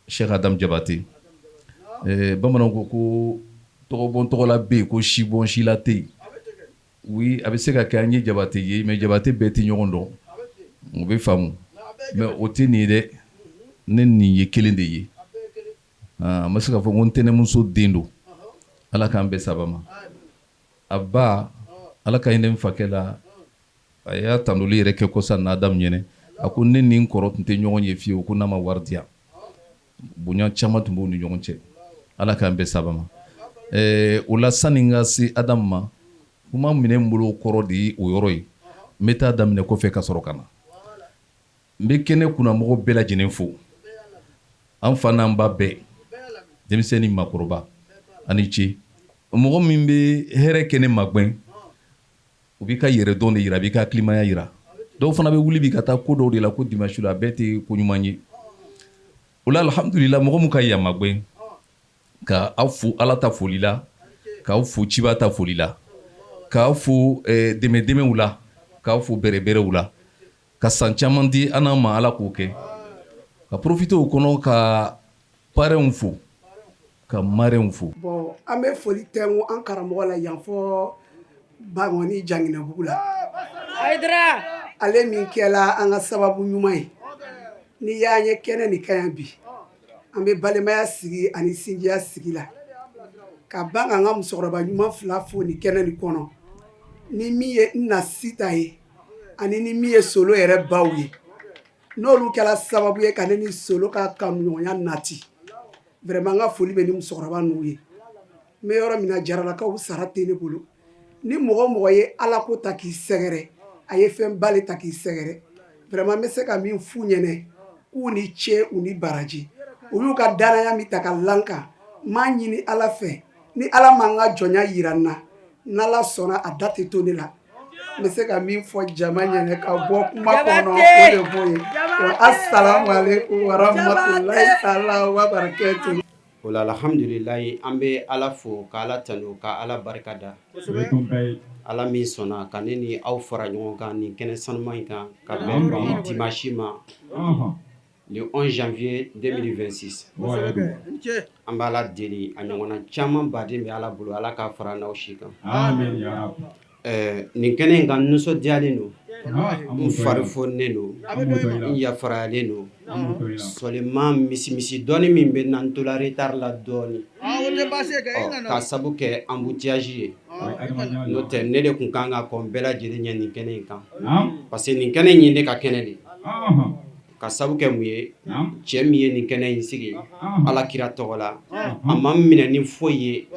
Cheikh Adam Jabate. Bamananw ko ko tɔgɔbɔn tɔgɔla bɛ yen, ko sibɔn sila tɛ yen. Oui, a bɛ se ka kɛ an ye Jabate ye, mais Jabate bɛɛ tɛ ɲɔgɔn dɔn, o bɛ faamu, mais o tɛ nin ye dɛ. Ne nin ye kelen de ye. An bɛ se k'a fɔ ko n tɛnɛmuso den don. Ala k'an bɛɛ saba ma. A ba, Ala ka hinɛ n fakɛ la, a y'a tandoli yɛrɛ kɛ kɔsa n'a Adamu ɲɛnɛ. A ko ne ni n kɔrɔ tun tɛ ɲɔgɔn ye fiyewu ko n'a ma wari di yan. Bonya caman tun b'u ni ɲɔgɔn cɛ. Ala k'an bɛɛ saba ma. O la, sani n ka se Adamu ma, kuma minɛ n bolo kɔrɔ de ye o yɔrɔ ye. N bɛ taa daminɛ kɔfɛ ka sɔrɔ ka na. N bɛ kɛnɛ kunnamɔgɔ bɛɛ lajɛlen fo, an fa n'an ba bɛɛ, denmisɛnnin, maakɔrɔba, ani ce. Mɔgɔ min bɛ hɛrɛ kɛ ne magɛn, o b'i ka yɛrɛdɔn de yira, a b'i ka hakilimaya yira. Dɔw fana bɛ wuli bi ka taa ko dɔw de la ko dimanche la, a bɛɛ tɛ ko ɲuman ye. O la, alhamdulila, mɔgɔ min ka yan magɛn, ka aw fo Ala ta foli la, k'aw fo ciba ta foli la, k'aw fo dɛmɛ dɛmɛw la, k'aw fo bɛrɛbɛrɛw la, ka san caman di an n'an ma, Ala k'o kɛ. Ka profiter o kɔnɔ ka parrainw fo, ka marraines fo. Bon, an bɛ foli tɛnku an karamɔgɔ la yan fɔ Bangɔni Janginɛbugu la, ale min kɛla an ka sababu ɲuman ye n'i y'an ye kɛnɛ nin ka yan bi. An bɛ balimaya sigi ani sinjiya sigi la ka ban k'an ka musokɔrɔba ɲuman fila fo nin kɛnɛ nin kɔnɔ, ni min ye n na Sita ye ani ni min ye Solo yɛrɛ baw ye, n'olu kɛra sababu ye ka ne ni Solo ka kanuɲɔgɔnya nati. Vraiment, n ka foli bɛ ni musokɔrɔba ninnu ye. N bɛ yɔrɔ min na, Jaralakaw sara tɛ ne bolo. Ni mɔgɔ o mɔgɔ ye Ala ko ta k'i sɛgɛrɛ A ye fɛn ba le ta k'i sɛgɛrɛ. Vraiment, n bɛ se ka min f'u ɲɛnɛ, k'u ni ce, u ni baraji. U y'u ka danaya min ta ka lan kan, n m'a ɲini Ala fɛ, ni Ala ma n ka jɔnya yira n na, n'Ala sɔnna, a da tɛ to ne la. N bɛ se ka min fɔ jama ɲɛnɛ ka bɔ kuma kɔnɔ, o de b'o ye. Wa assalamu alaikum wa rahmatullahi ta'ala wa barakatuh. O la, alhamdulilayi, an bɛ Ala fo, ka Ala tanu, ka Ala barika da, Ala min sɔnna ka ne ni aw fara ɲɔgɔn kan nin kɛnɛ sanuman in kan, ka bɛn bi dimanche ma, le 11 janvier 2026. An bɛ Ala deli, a ɲɔgɔnna caman baden bɛ Ala bolo, Ala k'a fara n'aw si kan. Nin kɛnɛ in kan, n nisɔndiyalen don, n fari foninen don, n yafarayalen don. Seulement, misimisi dɔɔni min bɛ na, n tola retard la dɔɔni ɔ, ka sabu kɛ embouteillage ye. N'o tɛ, ne de tun kan ka kɔn bɛɛ lajɛlen ɲɛ nin kɛnɛ in kan, parce que nin kɛnɛ in ye ne ka kɛnɛ de ye. Ka sabu kɛ mun ye? Cɛ min ye nin kɛnɛ in sigi Ala kira tɔgɔ la, a ma n minɛ ni foyi ye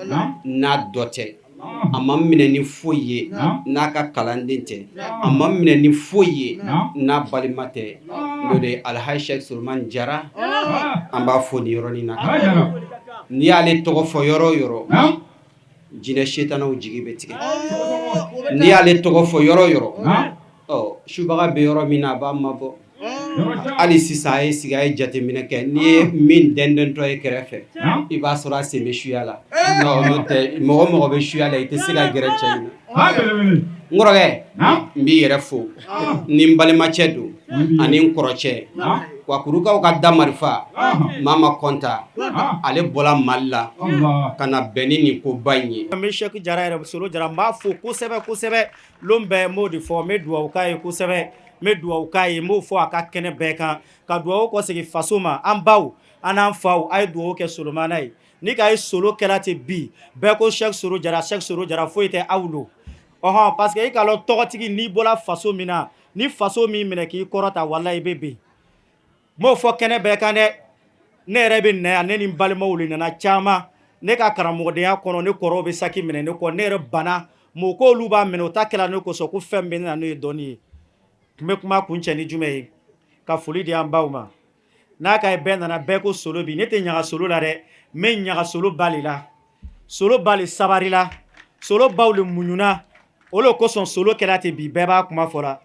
n'a dɔ tɛ, a ma minɛ ni foyi ye n'a ka kalanden tɛ, a ma minɛ ni foyi ye n'a balima tɛ, n'o de ye Alhaji Cheikh Solomani Jara. An b'a fɔ nin yɔrɔnin na, n'i y'ale tɔgɔ fɔ yɔrɔ o yɔrɔ, jinɛ setanaw jigi bɛ tigɛ. N'i y'ale tɔgɔ fɔ yɔrɔ o yɔrɔ, ɔ subaga bɛ yɔrɔ min na, a b'a mabɔ. Hali sisan, a ye sigi, a ye jateminɛ kɛ, n'i ye min dɛndɛntɔ ye kɛrɛfɛ, i b'a sɔrɔ a sen bɛ suya la. N'o tɛ, mɔgɔ mɔgɔ bɛ suya la, i tɛ se ka gɛrɛ cɛ in na. N kɔrɔkɛ, n b'i yɛrɛ fo ni n balimacɛ don ani n kɔrɔcɛ wa kurukaw ka da marifa Mama Kɔnta, ale bɔra Mali la ka na bɛn ni nin koba in ye. N bɛ Sɛki Jara yɛrɛ, Solo Jara, n b'a fo kosɛbɛ kosɛbɛ. Lon bɛɛ n b'o de fɔ, n bɛ dugawu k'a ye kosɛbɛ, n bɛ dugawu k'a ye, n b'o fɔ a ka kɛnɛ bɛɛ kan, ka dugawu kɔsegin faso ma. An baw, an n'an faw, a ye dugawu kɛ Solomana ye. Ni k'a ye Solo kɛra ten bi, bɛɛ ko Sɛki Solo Jara, Sɛki Solo Jara, foyi tɛ aw lo ɔhɔn, parce que i k'a lɔn, tɔgɔtigi, n'i bɔra faso min na, ni faso min minɛ k'i kɔrɔta, walahi i bɛ bin. N b'o fɔ kɛnɛ bɛɛ kan dɛ. Ne yɛrɛ bɛ na yan, ne ni n balimaw de nana caman. Ne ka karamɔgɔdenya kɔnɔ, ne kɔrɔw bɛ saki minɛ ne kɔ, ne yɛrɛ banna mɔgɔ k'olu b'a minɛ, o ta kɛra ne kosɔn ko fɛn bɛ ne na, n'o ye dɔnni ye. N bɛ kuma kuncɛ ni jumɛn ye? Ka foli di an baw ma. N'a ka ye bɛɛ nana, bɛɛ ko Solo bi, ne tɛ ɲaga Solo la dɛ, n bɛ ɲaga Solo ba de la. Solo ba le sabari la, Solo baw le muɲuna, o le kosɔn Solo kɛra ten bi, bɛɛ b'a kuma fɔra.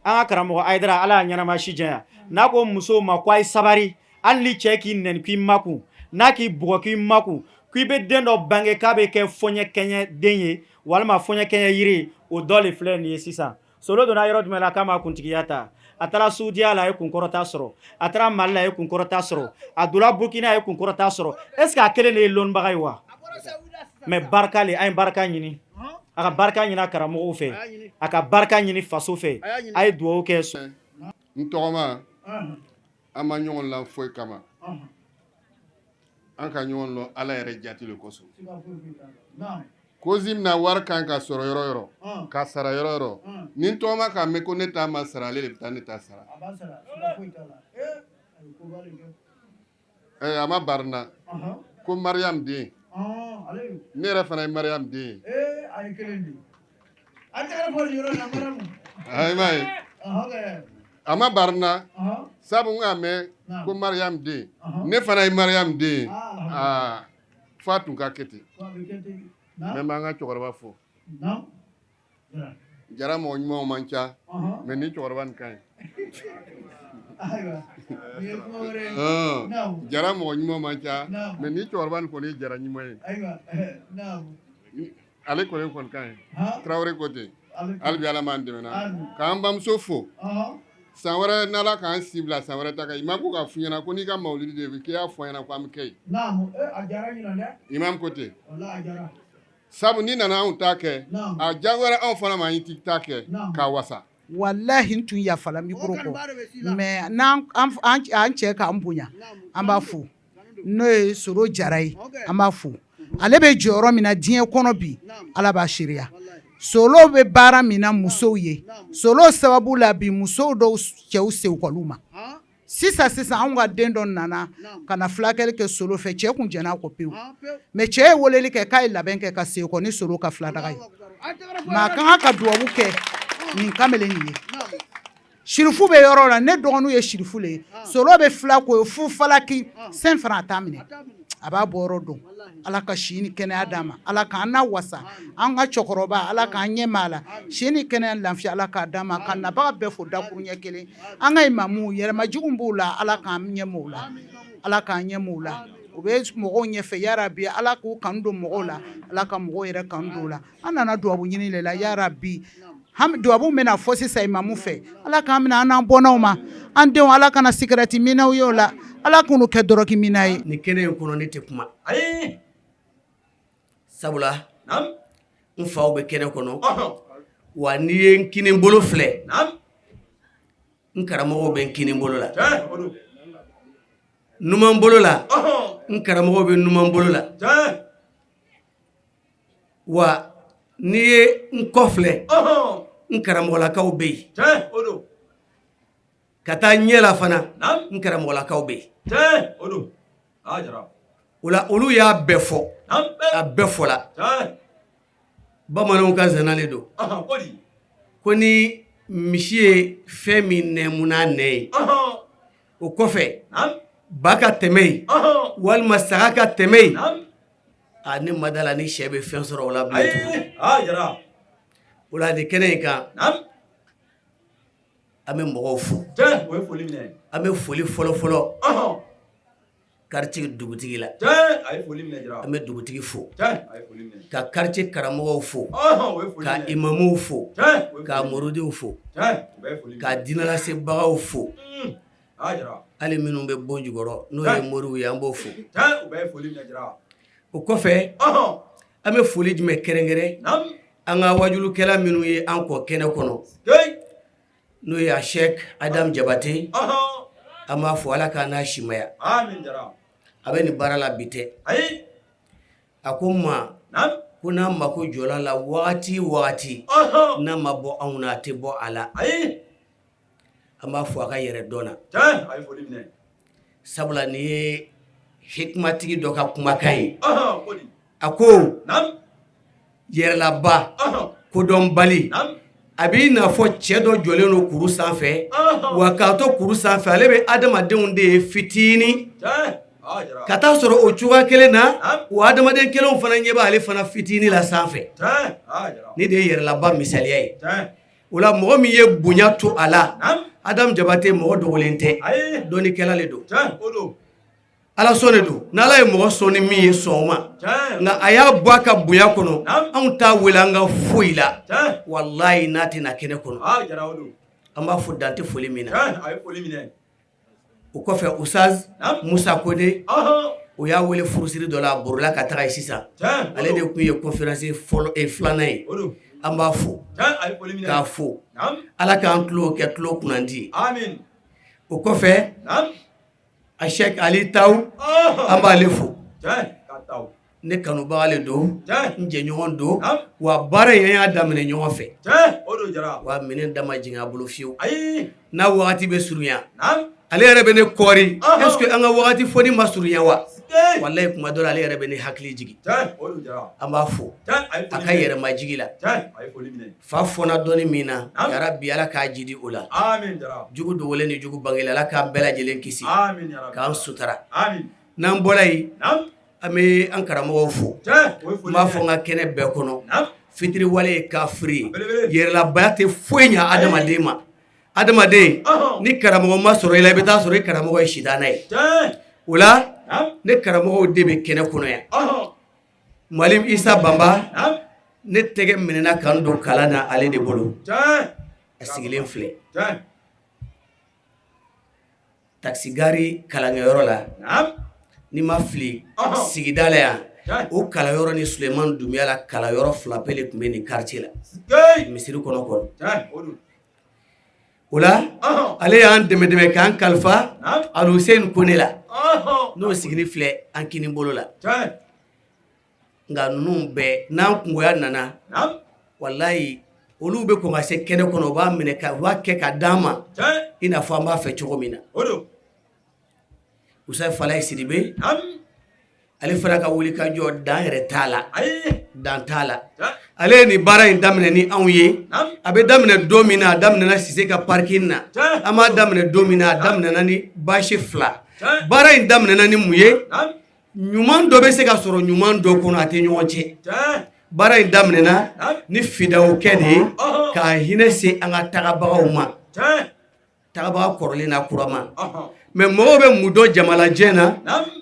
An ka karamɔgɔ Ayidara, Ala y'a ɲɛnama si janya, n'a ko musow ma ko a ye sabari, hali ni cɛ k'i nɛni k'i makun, n'a k'i bugɔ k'i makun, k'i bɛ den dɔ bange k'a bɛ kɛ fɔɲɛ kɛɲɛ den ye walima fɔɲɛ kɛɲɛ yiri ye, o dɔ de filɛ nin ye sisan. Solo donna yɔrɔ jumɛn la k'a ma kuntigiya ta? A taara Suudiya la, a ye kunkɔrɔta sɔrɔ. A taara Mali la, a ye kunkɔrɔta sɔrɔ. A donna Burkina, a ye kunkɔrɔta sɔrɔ. Est ce que a kelen de ye lɔnnibaga ye wa? Mais barika le, an ye barika ɲini, a ka barika ɲini a karamɔgɔw fɛ, a ka barika ɲini faso fɛ. A ye dugawu kɛ. N tɔgɔma, an ma ɲɔgɔn la foyi kama, an ka ɲɔgɔn lɔn Ala yɛrɛ jati le kosɔn. Kozi na wari kan ka sɔrɔ yɔrɔ yɔrɔ, ka sara yɔrɔ yɔrɔ, ni n tɔgɔma k'a mɛn ko ne t'a ma sara, ale de bɛ taa ne ta sara. A ma bari na ko Mariam den, ne yɛrɛ fana ye Mariam den ye. I m'a ye, a ma bari na sabu n k'a mɛn ko Mariam den, ne fana ye Mariam den ye. Aa, f'a tun ka kɛ ten. Mɛ n b'an ka cɛkɔrɔba fo. Jara mɔgɔ ɲumanw man ca, mɛ ni cɛkɔrɔba nin ka ɲi. Jara mɔgɔ ɲuman man ca, mɛ ni cɛkɔrɔba nin kɔni ye jara ɲuman ye, ale kɔni ka ɲi. Tarawele ko ten, hali bi Ala m'an dɛmɛ k'an bamuso fo. San wɛrɛ, n'Ala k'an si bila san wɛrɛ ta kan, imam ko k'a f'i ɲɛna ko n'i ka mawulidi de k'i y'a fɔ an ɲɛna ko an bɛ kɛ yen. Imam ko ten, sabu n'i nana anw ta kɛ, a diyagoyara anw fana ma, an t'i ta kɛ k'a wasa. Walahi, n tun yafala micro kɔ, mais n'an an cɛ k'an bonya, an b'a fo, n'o ye Soro Jara ye, an b'a fo. Ale bɛ jɔyɔrɔ min na diɲɛ kɔnɔ bi, Ala b'a seereya. Solo bɛ baara min na musow ye, Solo sababu la bi, musow dɔw cɛw senkɔliw ma. Sisan sisan, anw ka den dɔ nana ka na fulakɛli kɛ Solo fɛ. Cɛ kun jɛn'a kɔ pewu, mais cɛ ye weleli kɛ k'a ye labɛn kɛ ka segin kɔ ni Solo ka filadaga ye. Mais a ka kan ka dubabu kɛ. Nin kamalen nin ye sirifu bɛ yɔrɔ la, ne dɔgɔninw ye sirifu le ye. Solo bɛ fila ko ye fu falaki sen fana a t'a minɛ, a b'a bɔ yɔrɔ dɔn. Ala ka si ni kɛnɛya d'a ma, Ala k'an na wasa. An ka cɛkɔrɔba, Ala k'an ɲɛ ma la, si ni kɛnɛya, lafiya, Ala k'a d'a ma. Ka nabaga bɛɛ fo dakuruɲɛ kelen. An ka imamu, yɛrɛmajugu b'u la, Ala k'an ɲɛ m'u la, Ala k'an ɲɛ m'u la. U bɛ mɔgɔw ɲɛfɛ, yarabi Ala k'u kanu don mɔgɔw la, Ala ka mɔgɔw yɛrɛ kanu don u la. An nana dubabu ɲini de la, yarabi. Dubabu bɛna fɔ sisan imamu fɛ, Ala k'an minɛ an n'an bɔnnaw ma. An denw, Ala kana sigɛrɛti minnaw ye o la, Ala k'u kɛ dɔrɔki minna ye. Nin kɛnɛ in kɔnɔ, ne tɛ kuma, sabula n faw bɛ kɛnɛ kɔnɔ. Wa n'i ye n kinin bolo filɛ, n karamɔgɔw bɛ n kinin bolo la, numan bolo la, n karamɔgɔw bɛ numan bolo la. Wa n'i ye n kɔ filɛ, n karamɔgɔlakaw bɛ yen. Ka taa ɲɛ la fana, n karamɔgɔlakaw bɛ yen. O la, olu y'a bɛɛ fɔ, a bɛɛ fɔla. Bamananw ka zana le don ko ni misi ye fɛn min nɛmu n'a nɛ ye, o kɔfɛ ba ka tɛmɛ yen walima saga ka tɛmɛ yen, a ne ma da la ni sɛ bɛ fɛn sɔrɔ o la bilen tuguni. O la, nin kɛnɛ in kan, an bɛ mɔgɔw fo. An bɛ foli fɔlɔ fɔlɔ quartier dugutigi la, an bɛ dugutigi fo, ka quartier karamɔgɔw fo, ka imamuw fo, ka murudiw fo, ka dinɛlasebagaw fo, hali minnu bɛ bon jukɔrɔ, n'o ye moriw ye, an b'o fo. O kɔfɛ, an bɛ foli jumɛn kɛrɛnkɛrɛn? An ka wajulukɛla minnu ye an kɔ kɛnɛ kɔnɔ, n'o ye a Sɛk Adam Jabate, an b'a fɔ Ala k'a n'a simaya. A bɛ nin baara la bi tɛ. A ko n ma ko n'a mako jɔla la wagati wagati, n'a ma bɔ anw na, a tɛ bɔ a la. An b'a fɔ a ka yɛrɛ dɔn na, sabula nin ye hikimatigi dɔ ka kumakan ye. A ko yɛrɛlaba kodɔnbali, a b'i n'a fɔ cɛ dɔ jɔlen don kuru sanfɛ. Wa k'a to kuru sanfɛ, ale bɛ adamadenw de ye fitinin, ka taa sɔrɔ o cogoya kelen na, o adamaden kelenw fana ɲɛ b'ale fana fitinin la sanfɛ. Nin de ye yɛrɛlaba misaliya ye. O la, mɔgɔ min ye bonya to a la, Adam Jabate mɔgɔ dogolen tɛ, dɔnnikɛla le don, Ala sɔn de don. N'Ala ye mɔgɔ sɔn ni min ye, sɔn o ma. Nka a y'a bɔ a ka bonya kɔnɔ, anw t'a wele an ka foyi la, walayi, n'a tɛna kɛnɛ kɔnɔ. An b'a fɔ dan tɛ foli min na. O kɔfɛ, Usaz Musa Kone, o y'a wele furusiri dɔ la, a borila ka taga yen sisan. Ale de tun ye conférence fɔlɔ filanan ye. An b'a fo k'a fo, Ala k'an tulo kɛ tulo kunnandi. O kɔfɛ, a Sɛk Ali Taw, an b'ale fo. Ne kanubaga le don, n jɛɲɔgɔn don, wa baara in, an y'a daminɛ ɲɔgɔn fɛ. Wa minɛn da ma jigin a bolo fiyewu. N'a wagati bɛ surunya, ale yɛrɛ bɛ ne kɔri: est ce que an ka wagati fɔni ma surunya wa? Walayi, kuma dɔ la, ale yɛrɛ bɛ ne hakili jigin. An b'a fo a ka yɛrɛmajigi la. Fa fɔna dɔnni min na, yarabi Ala k'a jidi o la. Jugu dogolen ni jugu bangelen, Ala k'an bɛɛ lajɛlen kisi k'an sutura. N'an bɔra yen, an bɛ an karamɔgɔw fo. N b'a fɔ n ka kɛnɛ bɛɛ kɔnɔ, fitiriwale ye kafiri ye, yɛrɛlabaya tɛ foyi ɲɛ adamaden ma. Adamaden, ni karamɔgɔ ma sɔrɔ i la, i bɛ taa sɔrɔ i karamɔgɔ ye sitanɛ ye. O la, ne karamɔgɔw de bɛ kɛnɛ kɔnɔ yan. Malim Isa Banba, ne tɛgɛ minɛna ka n don kalan na ale de bolo. A sigilen filɛ taxi gare kalankɛyɔrɔ la, n'i ma fili, sigida la yan. O kalanyɔrɔ ni Suleiman Dunbiya la kalanyɔrɔ fila pe de tun bɛ nin quartier la, misiri kɔnɔ. O la, ale y'an dɛmɛ dɛmɛ k'an kalifa Aluseni Kone la, n'o sigini filɛ an kinin bolo la. Nka ninnu bɛɛ n'an kungoya nana, walayi, olu bɛ kɔn ka se kɛnɛ kɔnɔ, u b'a minɛ ka u b'a kɛ ka d'an ma i n'a fɔ an b'a fɛ cogo min na. Usa Falaye Sidibe, ale fana ka wuli ka jɔ dan yɛrɛ t'a la. Dan t'a la. Ale ye nin baara in daminɛ ni anw ye. A bɛ daminɛ don min na, a daminɛna Sise ka parking na. An b'a daminɛ don min na, a daminɛna ni bâche 2. Baara in daminɛna ni mun ye? Ɲuman dɔ bɛ se ka sɔrɔ ɲuman dɔ kɔnɔ, a tɛ ɲɔgɔn cɛ. Baara in daminɛna ni fidawukɛ de ye, ka hinɛ se an ka tagabagaw ma, tagabaga kɔrɔlen n'a kurama. Mais mɔgɔw bɛ mun dɔn jamalajɛ na?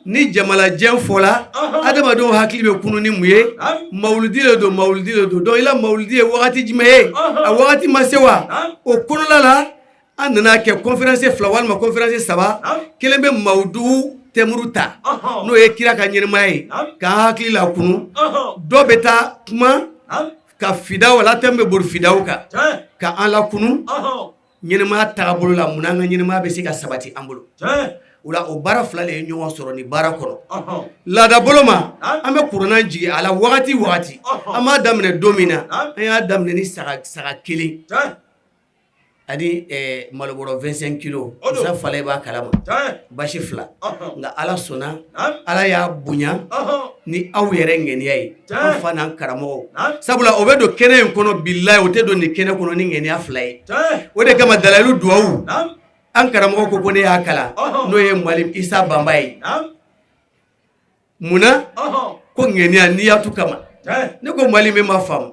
Ni jamalajɛ fɔla, adamadenw hakili bɛ kunu ni mun ye? Mawuludi le don, mawuludi le don. Donc i la mawuludi ye wagati jumɛn ye? A wagati ma se wa? O kɔnɔla la, an nana kɛ conférence 2 walima conférence 3. Kelen bɛ mawudu thème ta, n'o ye kira ka ɲɛnamaya ye, k'an hakili lakunu. Dɔ bɛ taa kuma ka fidaw la, thème bɛ boli fidaw kan, ka an lakunu ɲɛnamaya taabolo la. Mun an ka ɲɛnamaya bɛ se ka sabati an bolo o la? O baara 2 de ye ɲɔgɔn sɔrɔ ni baara kɔnɔ. Laada bolo ma, an bɛ kuranɛ jigin a la wagati wagati. An b'a daminɛ don min na, an y'a daminɛ ni saga kelen ani malobɔrɔ 25 kilos. Musa Falaye b'a kalama, bâche 2. Nka Ala sɔnna, Ala y'a bonya ni aw yɛrɛ ŋaniya ye, an fa n'an karamɔgɔw. Sabula o bɛ don kɛnɛ in kɔnɔ, bilayi, o tɛ don nin kɛnɛ kɔnɔ ni ŋaniya 2 ye. O de kama dalayilu duwawu, an karamɔgɔ ko ne y'a kalan, n'o ye Mwalimu Isa Banba ye. Munna ko ŋaniya niyatu kama? Ne ko Mwalimu, ma faamu.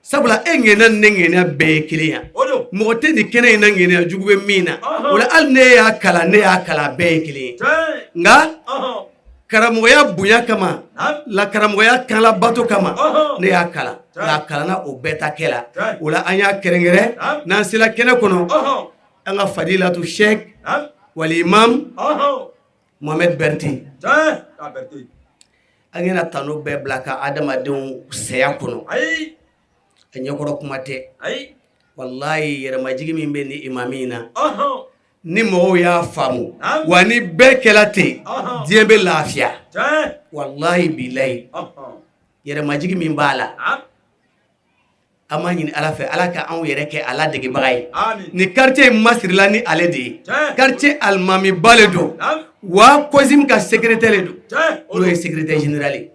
Sabula e ŋaniya ni ne ŋaniya bɛɛ ye kelen yan. Mɔgɔ tɛ nin kɛnɛ in na ŋaniya jugu bɛ min na. O la, hali ne y'a kalan, ne y'a kalan, bɛɛ ye kelen ye. Nka karamɔgɔya bonya kama la, karamɔgɔya kan labato kama, ne y'a kalan. Nka a kalanna o bɛɛ ta kɛ la. O la, an y'a kɛrɛnkɛrɛn, n'an sera kɛnɛ kɔnɔ, an ka fadilatu Sheikh wal imam Mohamed Berete, an kana tanu bɛɛ bila ka adamadenw saya kɔnɔ. A ɲɛkɔrɔ kuma tɛ. Walayi, yɛrɛmajigi min bɛ ni imami in na, ni mɔgɔw y'a faamu wa, ni bɛɛ kɛla ten, diɲɛ bɛ lafiya. Walayi bilayi, yɛrɛmajigi min b'a la, an b'a ɲini Ala fɛ, Ala ka anw yɛrɛ kɛ a ladegebaga ye. Ni quartier in masirila ni ale de ye, quartier alimamiba le don wa, COSIM ka secrétaire le don, n'o ye secrétaire général ye.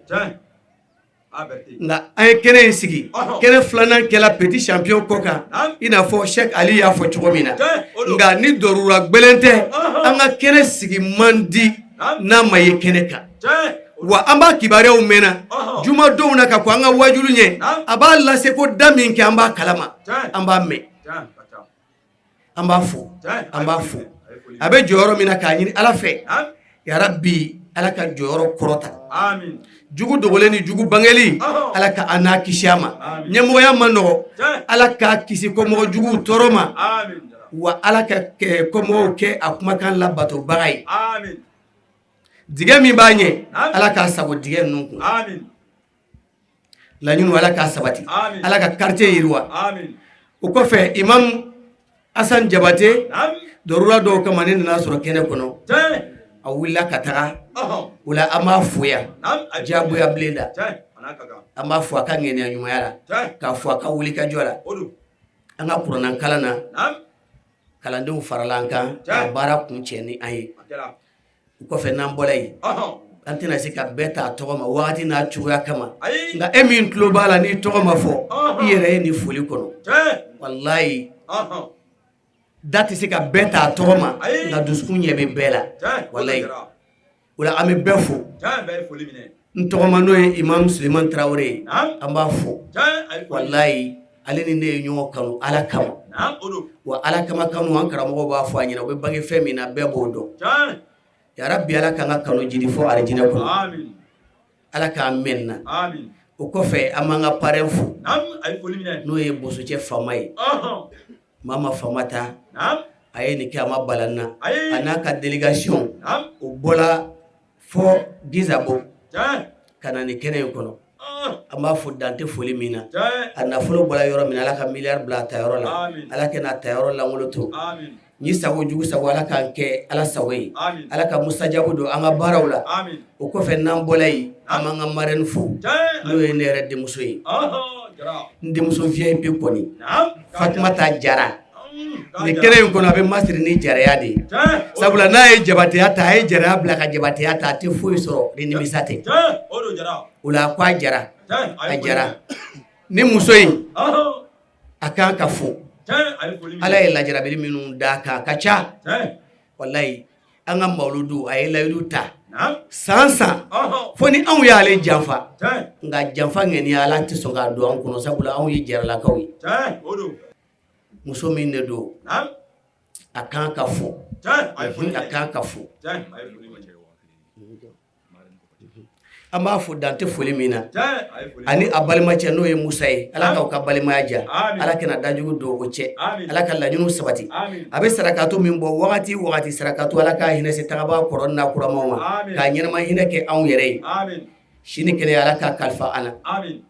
Nka an ye kɛnɛ in sigi, kɛnɛ filanan kɛla petit champion kɔ kan, i n'a fɔ Cheikh Ali y'a fɔ cogo min na. Nka ni dɔrura gbɛlɛn tɛ, an ka kɛnɛ sigi man di n'a ma ye kɛnɛ kan wa. An b'a kibaruyaw mɛnna jumadenw na ka kɔn an ka wajulu ɲɛ. A b'a lase ko da min kɛ, an b'a kalama, an b'a mɛn. An b'a fo, an b'a fo. A bɛ jɔyɔrɔ min na, k'a ɲini Ala fɛ, yarabi, Ala ka jɔyɔrɔ kɔrɔta. Jugu dogolen ni jugu bangeli, Ala ka an n'a kisi a ma. Ɲɛmɔgɔya ma nɔgɔ, Ala k'a kisi kɔmɔgɔ juguw tɔɔrɔ ma wa. Ala ka kɔmɔgɔw kɛ a kumakan labatobaga ye. Digɛ min b'a ɲɛ, Ala k'a sago digɛ ninnu kun. Laɲiniw, Ala k'a sabati. Ala ka quartier yiriwa. O kɔfɛ, imam Asan Jabate, dɔrura dɔw kama, ne nana sɔrɔ kɛnɛ kɔnɔ, a wulila ka taga. O la, an b'a fo yan diyagoya bilen da. An b'a fo a ka ŋaniya ɲumanya la, k'a fo a ka wulikajɔ la. An ka kuranna kalan na, kalandenw farala an kan ka baara kun cɛ ni an ye. O kɔfɛ, n'an bɔra yen, an tɛna se ka bɛɛ ta tɔgɔ ma wagati n'a cogoya kama. Nka e min tulo b'a la, n'i tɔgɔ ma fɔ, i yɛrɛ ye nin foli kɔnɔ. Walayi, da tɛ se ka bɛɛ ta tɔgɔ ma, nka dusukun ɲɛ bɛ bɛɛ la, walayi. O la, an bɛ bɛɛ fo. N tɔgɔma, n'o ye imam Suleiman Tarawele ye, an b'a fo. Walayi, ale ni ne ye ɲɔgɔn kanu Ala kama wa. Ala kama kanu, an karamɔgɔ b'a fɔ a ɲɛna, u bɛ bange fɛn min na, bɛɛ b'o dɔn. Yarabi, Ala k'an ka kanu jidi fo alijinɛ kɔnɔ. Ala k'an mɛn na. O kɔfɛ, an b'an ka parrain fo, n'o ye Bosocɛ Fama ye. Mama Fama ta, a ye nin kɛ, a ma balan na. A n'a ka délégation, o bɔla fɔ Gizabo ka na nin kɛnɛ in kɔnɔ. An b'a fɔ dan tɛ foli min na. A nafolo bɔra yɔrɔ min na, Ala ka miliyari bila a ta yɔrɔ la. Ala ka n'a ta yɔrɔ lankolon to ni sago jugu sago. Ala k'an kɛ Ala sago ye. Ala ka musajabu don an ka baaraw la. O kɔfɛ, n'an bɔla yen, an b'an ka marraine fo, n'o ye ne yɛrɛ denmuso ye, n denmuso VIP kɔni, Fatumata Jara. Nin kɛnɛ in kɔnɔ, a bɛ masiri ni jaraya de ye. Sabula n'a ye jabateya ta, a ye jaraya bila ka jabateya ta, a tɛ foyi sɔrɔ ni nimisa tɛ. O la, a ko a jara. A jara ni muso in, a kan ka fo. Ala ye lajarabili minnu d'a kan, a ka ca. Walayi, an ka mawuludu, a ye layidu ta san san fo ni anw y'ale janfa, nka janfa ŋaniya, Ala tɛ sɔn k'a don an kɔnɔ, sabula anw ye jaralakaw ye. Muso min de don, a kan ka fo, a kan ka fo. An b'a fo dan tɛ foli min na, ani a balimacɛ n'o ye Musa ye. Ala k'aw ka balimaya diya, Ala kana dajugu don o cɛ, Ala ka laɲiniw sabati. A bɛ sarakatu min bɔ wagati wagati, sarakatu, Ala ka hinɛ se tagabaa kɔrɔ n'a kuramaw ma, k'a ɲɛnama hinɛ kɛ anw yɛrɛ ye. Sini kɛnɛ, Ala ka kalifa an na.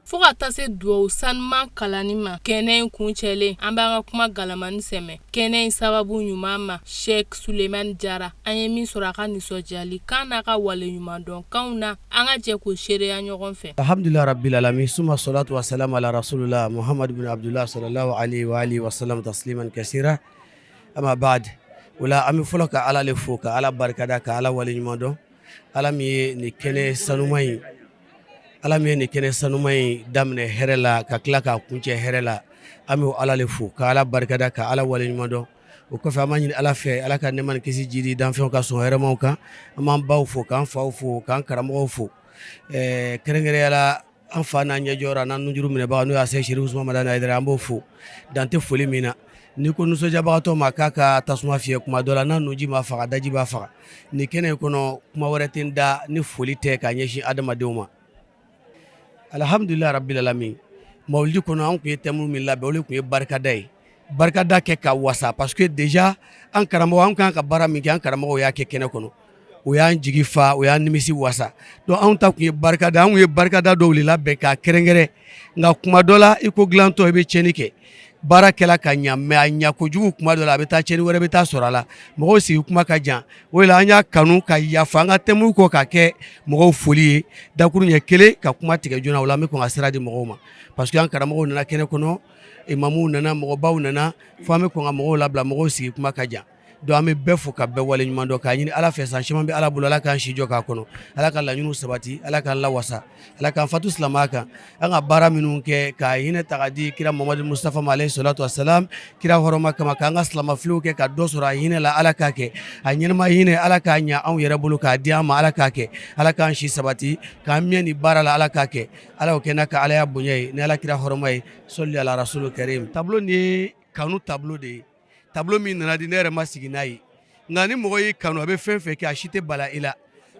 Fo ka taa se dugawu sanuman kalanni ma kɛnɛ in kuncɛlen, an b'an ka kuma galamani sɛmɛ kɛnɛ in sababu ɲuman ma, Sheikh Sulemani Jara. An ye min sɔrɔ a ka nisɔndiyali kan n'a ka waleɲumandɔn kanw na, an ka jɛ k'o seereya ɲɔgɔn fɛ. Alhamdulillah rabbil alamin, suma salatu wa salam ala rasulullah Muhammad bin Abdullah sallallahu alaihi wa alihi wa sallam tasliman kasira, amma ba'd. Wala an bɛ fɔlɔ ka Ala le fo, ka Ala barikada, ka Ala waleɲuman dɔn, Ala min ye nin kɛnɛ sanuman in, Ala min ye nin kɛnɛ sanuman in daminɛ hɛrɛ la ka tila k'a kuncɛ hɛrɛ la. An bɛ Ala le fo, ka Ala barikada, ka Ala waleɲuman dɔn. O kɔfɛ, an b'a ɲini Ala fɛ, Ala ka nɛɛma ni kisi jidi danfɛnw ka sɔn hɛrɛmaw kan. An b'an baw fo, k'an faw fo, k'an karamɔgɔw fo, kɛrɛnkɛrɛnya la an fa n'an ɲɛjɔyɔrɔ n'an nujuru minɛbaga, n'o y'a se Serifu Usumani Madani Hayidara. An b'o fo dan tɛ foli min na. N'i ko nisɔndiyabagatɔ ma k'a ka tasuma fiyɛ, kuma dɔ la n'a nunji ma faga, daji b'a faga. Nin kɛnɛ in kɔnɔ, kuma wɛrɛ tɛ n da ni foli tɛ k'a ɲɛsin adamadenw ma. Alhamdulilahi rabbil alamin. Mawuludi kɔnɔ, an tun ye thème min labɛn, o de tun ye barikada ye, barikada kɛ ka wasa, parce que déjà an karamɔgɔ, an kan ka baara min kɛ, an karamɔgɔw y'a kɛ kɛnɛ kɔnɔ, o y'an jigi fa, o y'an nimisi wasa. Donc anw ta tun ye barikada, anw ye barikada dɔw de labɛn k'a kɛrɛnkɛrɛn. Nka kuma dɔ la, i ko dilantɔ, i bɛ tiɲɛni kɛ. Baara kɛla ka ɲa, mais a ɲa kojugu, kuma dɔ la a bɛ taa tiɲɛni wɛrɛ bɛ taa sɔrɔ a la, mɔgɔw sigi kuma ka jan. O de la an y'a kanu ka yafa an ka thème kɔ ka kɛ mɔgɔw foli ye, dakuru ɲɛ kelen ka kuma tigɛ joona. O la an bɛ kɔn ka sira di mɔgɔw ma, parce que an karamɔgɔw nana kɛnɛ kɔnɔ, imamuw nana, mɔgɔbaw nana, fo an bɛ kɔn ka mɔgɔw labila, mɔgɔw sigi kuma ka jan. Donc an bɛ bɛɛ fo ka bɛɛ waleɲuman dɔn, k'a ɲini Ala fɛ, san caman bɛ Ala bolo, Ala k'an si jɔ k'a kɔnɔ, Ala ka laɲiniw sabati, Ala k'an lawasa, Ala k'an fatu silamɛya kan. An ka baara minnu kɛ ka hinɛ ta ka di kira Mamadu Mustafa ma, alayhi salatu wasalam, kira hɔrɔma kama, k'an ka silamɛfiliw kɛ ka dɔ sɔrɔ a hinɛ la, Ala k'a kɛ. A ɲɛnama hinɛ, Ala k'a ɲa anw yɛrɛ bolo k'a di an ma, Ala k'a kɛ. Ala k'an si sabati k'an mɛn nin baara la, Ala k'a kɛ. Ala y'o kɛ n'a ka Alaya bonya ye, ni Ala kira hɔrɔma ye. Sɔli ala rasulu karim. Tableau nin ye kanu tableau de ye, tableau min nana di, ne yɛrɛ ma sigi n'a ye. Nka ni mɔgɔ y'i kanu, a bɛ fɛn fɛn kɛ, a si tɛ bala i la.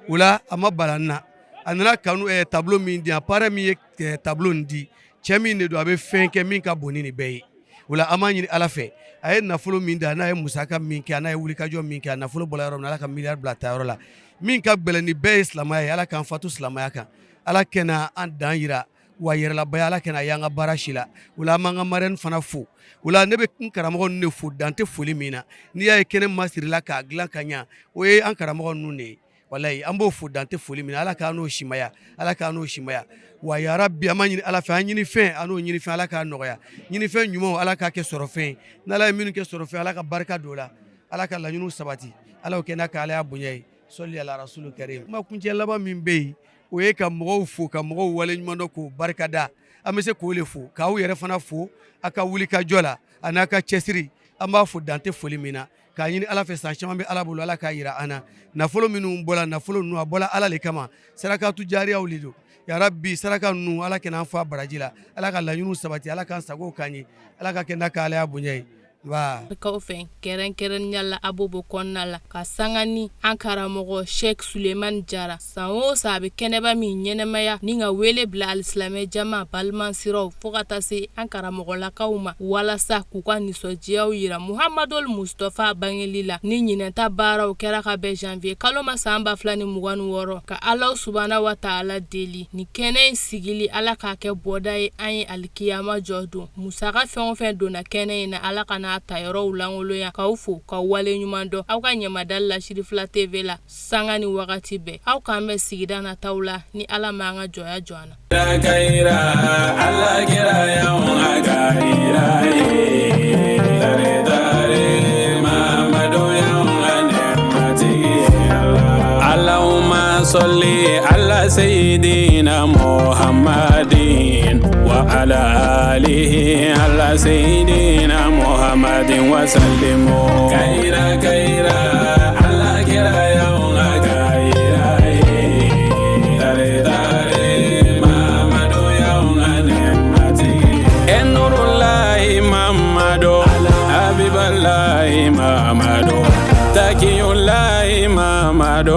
O la a ma bala n na. A nana kanu tableau min di yan, parrain min ye tableau nin di, cɛ min de don, a bɛ fɛn kɛ min ka bon ni nin bɛɛ ye. O la an b'a ɲini Ala fɛ, a ye nafolo min di, a n'a ye musaka min kɛ, a n'a ye wulikajɔ min kɛ, a nafolo bɔra yɔrɔ min na, Ala ka miliyari bila ta yɔrɔ la. Min ka gɛlɛn ni bɛɛ ye silamɛya ye, Ala k'an fatu silamɛya kan, Ala kɛna an dan yira wa yɛrɛlabaya, Ala kɛna y'an ka baara si la. O la an b'an ka marraine fana fo. O la ne bɛ n karamɔgɔ ninnu de fo dan tɛ foli min na. N'i y'a ye kɛnɛ masirila k'a dilan ka ɲa, o ye an karamɔgɔ ninnu de ye. Walayi, an b'o fo dan tɛ foli min na. Ala k'an n'o simaya, Ala k'an n'o simaya. Wa yarabi, an b'a ɲini Ala fɛ, an ɲini fɛn, an n'o ɲini fɛn, Ala k'a nɔgɔya. Ɲinifɛn ɲumanw, Ala k'a kɛ sɔrɔfɛn ye. N'Ala ye minnu kɛ sɔrɔfɛn, Ala ka barika don o la, Ala ka laɲiniw sabati, Ala y'o kɛ n'a ka Alaya bonya ye. Sɔli ala rasulu karim. Kuma kuncɛ laban min bɛ yen, o ye ka mɔgɔw fo, ka mɔgɔw waleɲuman dɔn, k'o barikada. An bɛ se k'o le fo, k'aw yɛrɛ fana fo a ka wuli ka jɔ la a n'a ka cɛsiri. An b'a fo dan tɛ foli min na, k'a ɲini Ala fɛ, san caman bɛ Ala bolo, Ala k'a yira an na. Nafolo minnu bɔla, nafolo ninnu a bɔla Ala le kama, sarakatu jariyaw le don. Yarabi, saraka ninnu, Ala kana an fa baraji la, Ala ka laɲiniw sabati, Ala k'an sago k'an ye, Ala ka kɛ n'a ka Alaya bonya ye. Kaw fɛ, kɛrɛnkɛrɛnnenya la Abobo kɔnɔna la, ka sanga ni an karamɔgɔ Sheikh Sulemani Jara, san o san a bɛ kɛnɛba min ɲɛnamaya ni ka wele bila alisilamɛ jama balimasiraw fo ka taa se an karamɔgɔlakaw ma, walasa k'u ka nisɔndiyaw yira Muhamadul Mustafa bangeli la. Ni ɲinɛta baaraw kɛra ka bɛn janvier kalo ma san 2026, ka Ala subahana wa taala deli ni kɛnɛ in sigili, Ala k'a kɛ bɔda ye an ye alikiyama jɔ don. Musaka fɛn o fɛn donna kɛnɛ in na, Ala kana a ta yɔrɔw lankolonya. K'aw fo, k'aw wale ɲuman dɔn aw ka ɲamadali la Sirifila TV la sanga ni wagati bɛɛ. Aw k'an bɛn sigida nataw la ni Ala m'an ka jɔnya jɔ an na. Allahumma salli ala sayyidina Muhammadin. وعلى آله على سيدنا محمد وسلم. كيرا كيرا على كيرا يوم كيرا تاري تاري محمد يوم نعمتي النور الله محمد حبيب الله محمد تقي الله محمد.